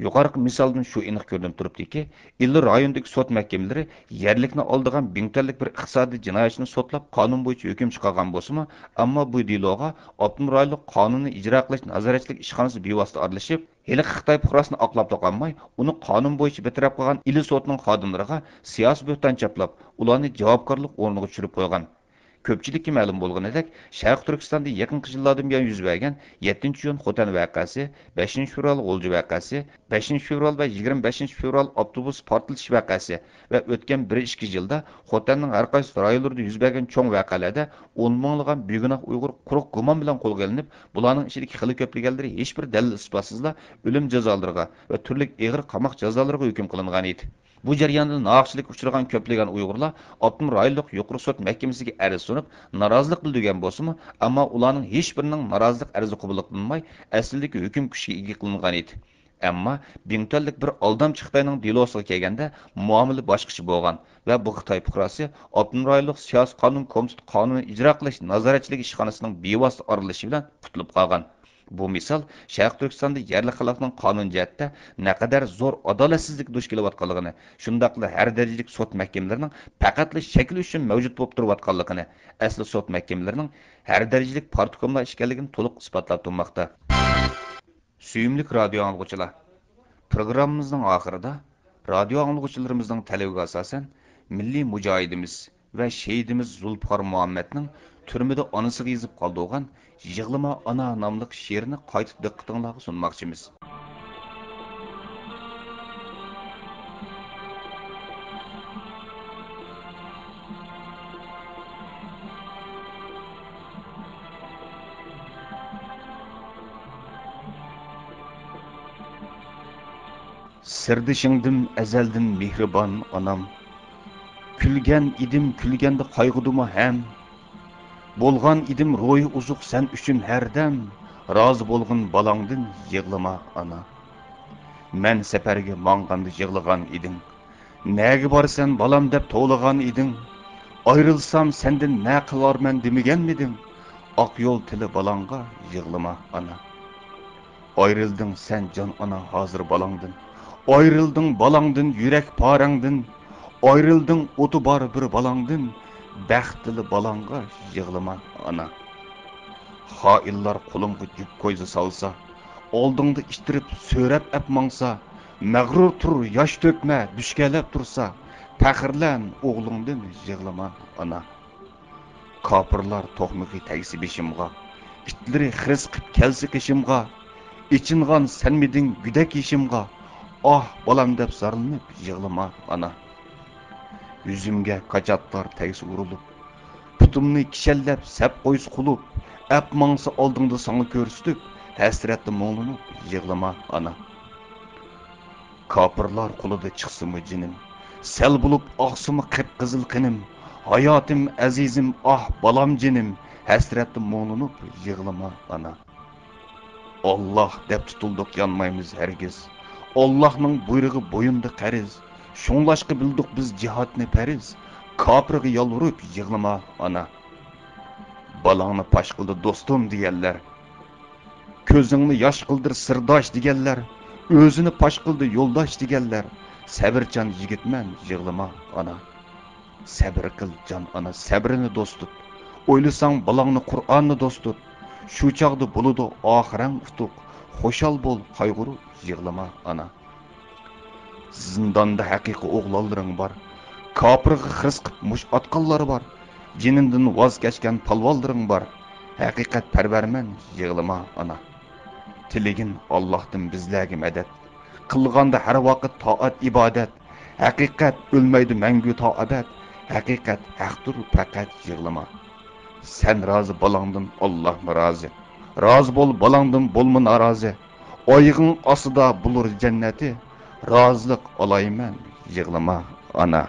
يۇقىرىقى مىسالدىن شۇ ئېنىق كۆرۈنۈپ تۇرۇپتۇكى، ئىلى رايونىدىكى سوت مەھكىمىلىرى يەرلىكنى ئالدىغان بىڭتۈەنلىك بىر ئىقتىسادىي جىنايەتچىنى سوتلاپ، قانۇن بويىچە ھۆكۈم چىقارغان بولسىمۇ، ئەمما بۇ دېلوغا ئاپتونوم رايونلۇق قانۇننى ئىجرا قىلىش نازارەتچىلىك ئىشخانىسى بىۋاسىتە ئارىلىشىپ، ھېلىقى خىتاي پۇقراسىنى ئاقلاپلا قالماي، ئۇنى قانۇن بويىچە بىر تەرەپ قىلغان ئىلى سوتىنىڭ خادىملىرىغا سىياسىي بۆھتان چاپلاپ، ئۇلارنى جاۋابكارلىق ئورنىغا چۈشۈرۈپ قويغان. كۆپچىلىككە مەلۇم بولغىنىدەك، شەرقىي تۈركىستاندا يېقىنقى يىللاردىن بۇيان يۈز بەرگەن يەتتىنچى ئىيۇن خوتەن ۋەقەسى، بەشىنچى فېۋرال غۇلجا ۋەقەسى، بەشىنچى فېۋرال ۋە يىگىرمە بەشىنچى فېۋرال ئاپتوبۇس پارتلىتىش ۋەقەسى ۋە ئۆتكەن بىر ئىككى يىلدا خوتەننىڭ ھەر قايسى رايونلىرىدا يۈز بەرگەن چوڭ ۋەقەلەردە ئون مىڭلىغان بىگۇناھ ئۇيغۇر قۇرۇق گۇمان بىلەن قولغا ئېلىنىپ، بۇلارنىڭ ئىچىدىكى خېلى كۆپلىگەنلىرى ھېچبىر دەلىل ئىسپاتسىزلا ئۆلۈم جازالىرىغا ۋە تۈرلۈك ئېغىر قاماق جازالىرىغا ھۆكۈم قىلىنغان ئىدى. بۇ جەرياندا ناھەقچىلىككە ئۇچرىغان كۆپلىگەن ئۇيغۇرلار ئاپتونوم رايونلۇق يۇقىرى سوت مەھكىمىسىگە ئەرز سۇنۇپ، نارازىلىق بىلدۈرگەن بولسىمۇ، ئەمما ئۇلارنىڭ ھېچبىرىنىڭ نارازىلىق ئەرزى قوبۇل قىلىنماي، ئەسلىدىكى ھۆكۈم كۈچكە ئىگە قىلىنغان ئىدى. ئەمما بىڭتۈەنلىك بىر ئالدامچى خىتاينىڭ دېلوسىغا كەلگەندە، مۇئامىلە باشقىچە بولغان ۋە بۇ خىتاي پۇقراسى ئاپتونوم رايونلۇق سىياسىي قانۇن كومىتېتى قانۇن ئىجرا قىلىش نازارەتچىلىك ئىشخانىسىنىڭ بىۋاسىتە ئارىلىشىشى بىلەن قۇتۇلۇپ قالغان. بۇ مىسال شەرقىي تۈركىستاندا يەرلىك خەلقنىڭ قانۇن جەھەتتە نەقەدەر زور ئادالەتسىزلىككە دۇچ كېلىۋاتقانلىقىنى، شۇنداقلا ھەر دەرىجىلىك سوت مەھكىمىلىرىنىڭ پەقەتلا شەكىل ئۈچۈن مەۋجۇت بولۇپ تۇرۇۋاتقانلىقىنى، ئەسلى سوت مەھكىمىلىرىنىڭ ھەر دەرىجىلىك پارتكوملار ئىكەنلىكىنى تولۇق ئىسپاتلاپ تۇرماقتا. سۆيۈملۈك رادىيو ئاڭلىغۇچىلار، پروگراممىمىزنىڭ ئاخىرىدا رادىيو ئاڭلىغۇچىلىرىمىزنىڭ تەلىپىگە ئاساسەن، مىللىي مۇجاھىدىمىز ۋە شېھىتىمىز زۇلپىقار مۇھەممەدنىڭ تۈرمىدە ئانىسىغا يېزىپ قالدۇرغان يىغلىما ئانا ناملىق شېئىرىنى قايتا دىققىتىڭلارغا سۇنماقچىمىز. سىردىشىڭدىم ئەزەلدىن مېھرىبان ئانام. كۈلگەن ئىدىم، كۈلگەندە قايغۇدىمۇ ھەم. بولغان ئىدىم روھى ئوزۇق سەن ئۈچۈن ھەردەم. رازى بولغىن بالاڭدىن، يىغلىما ئانا. مەن سەپەرگە ماڭغاندا يىغلىغان ئىدىڭ. نەگە بارىسەن بالام دەپ توۋلىغان ئىدىڭ. ئايرىلسام سەندىن نە قىلارمەن دېمىگەنمىدىڭ؟ ئاق يول تىلى بالاڭغا، يىغلىما ئانا. ئايرىلدىڭ سەن جان ئانا ھازىر بالاڭدىن. ئايرىلدىڭ بالاڭدىن، يۈرەك پارەڭدىن. ئايرىلدىڭ ئوتى بار بىر بالاڭدىن. بەختلى بالاڭغا يىغلىما ئانا. خائىنلار قولۇمغا يۈك كويزا سالسا، ئالدىڭدا ئىتتىرىپ سۆرەپ ئەپ ماڭسا، مەغرۇر تۇر ياش تۆكمە دۈشكەلەپ تۇرسا، پەخىرلەن ئوغلۇڭدىن يىغلىما ئانا. كاپىرلار توقمىقى تەگسە بېشىمغا، ئىتلىرى خىرىس قىپ كەلسە قېشىمغا، ئېچىنغان سەنمىدىڭ گۈدەك يېشىمغا، ئاھ بالام دەپ زارلىنىپ يىغلىما ئانا. يۈزۈمگە كاچاتلار تەگسە ئۇرۇلۇپ، پۇتۇمنى كىشەنلەپ سەپ قويسا قۇلۇپ، ئەپ ماڭسا ئالدىڭدا ساڭا كۆرسىتىپ، ھەسرەتتە مۇڭلىنىپ يىغلىما ئانا. كاپىرلار قولىدا چىقسىمۇ جېنىم، سەل بولۇپ ئاقسىمۇ قىپقىزىل قېنىم، ھاياتىم ئەزىزىم، ئاھ بالام جېنىم، ھەسرەتتە مۇڭلىنىپ يىغلىما ئانا. ئاللاھ دەپ تۇتۇلدۇق يانمايمىز ھەرگىز، ئاللاھنىڭ بۇيرۇقى بويۇندا قەرز، شۇڭلاشقا بىلدۇق بىز جىھادنى پەرز، كاپىرغا يالۋۇرۇپ يىغلىما ئانا. بالاڭنى پاش قىلدى دوستۇم دېگەنلەر، كۆزۈڭنى ياش قىلدۇر سىرداش دېگەنلەر، ئۆزىنى پاش قىلدى يولداش دېگەنلەر، سەۋرچان يىگىتمەن يىغلىما ئانا. سەبرى قىل جان ئانا سەبرىنى دوست تۇت، ئويلىساڭ بالاڭنى قۇرئاننى دوست تۇت، شۇ چاغدا بولىدۇ ئاخىرەڭ ئۇتۇق، خۇشال بول قايغۇرۇپ يىغلىما ئانا. زىنداندا ھەقىقىي ئوغلانلىرىڭ بار، كاپىرغا خىرىس قىپ مۇش ئاتقانلار بار، جېنىندىن ۋاز كەچكەن پالۋانلىرىڭ بار، ھەقىقەت پەرۋەرمەن يىغلىما ئانا. تىلىگىن ئاللاھتىن بىزلەرگە مەدەت، قىلغاندا ھەر ۋاقىت تائەت ئىبادەت، ھەقىقەت ئۆلمەيدۇ مەڭگۈ تا ئەبەد، ھەقىقەت ھەقتۇر پەقەت يىغلىما. سەن رازى بالاڭدىن ئاللاھمۇ رازى، رازى بول بالاڭدىن بولما نارازى، ئايىغىڭ ئاستىدا بولۇر جەننىتى، رازىلىق ئالايمەن يىغلىما ئانا.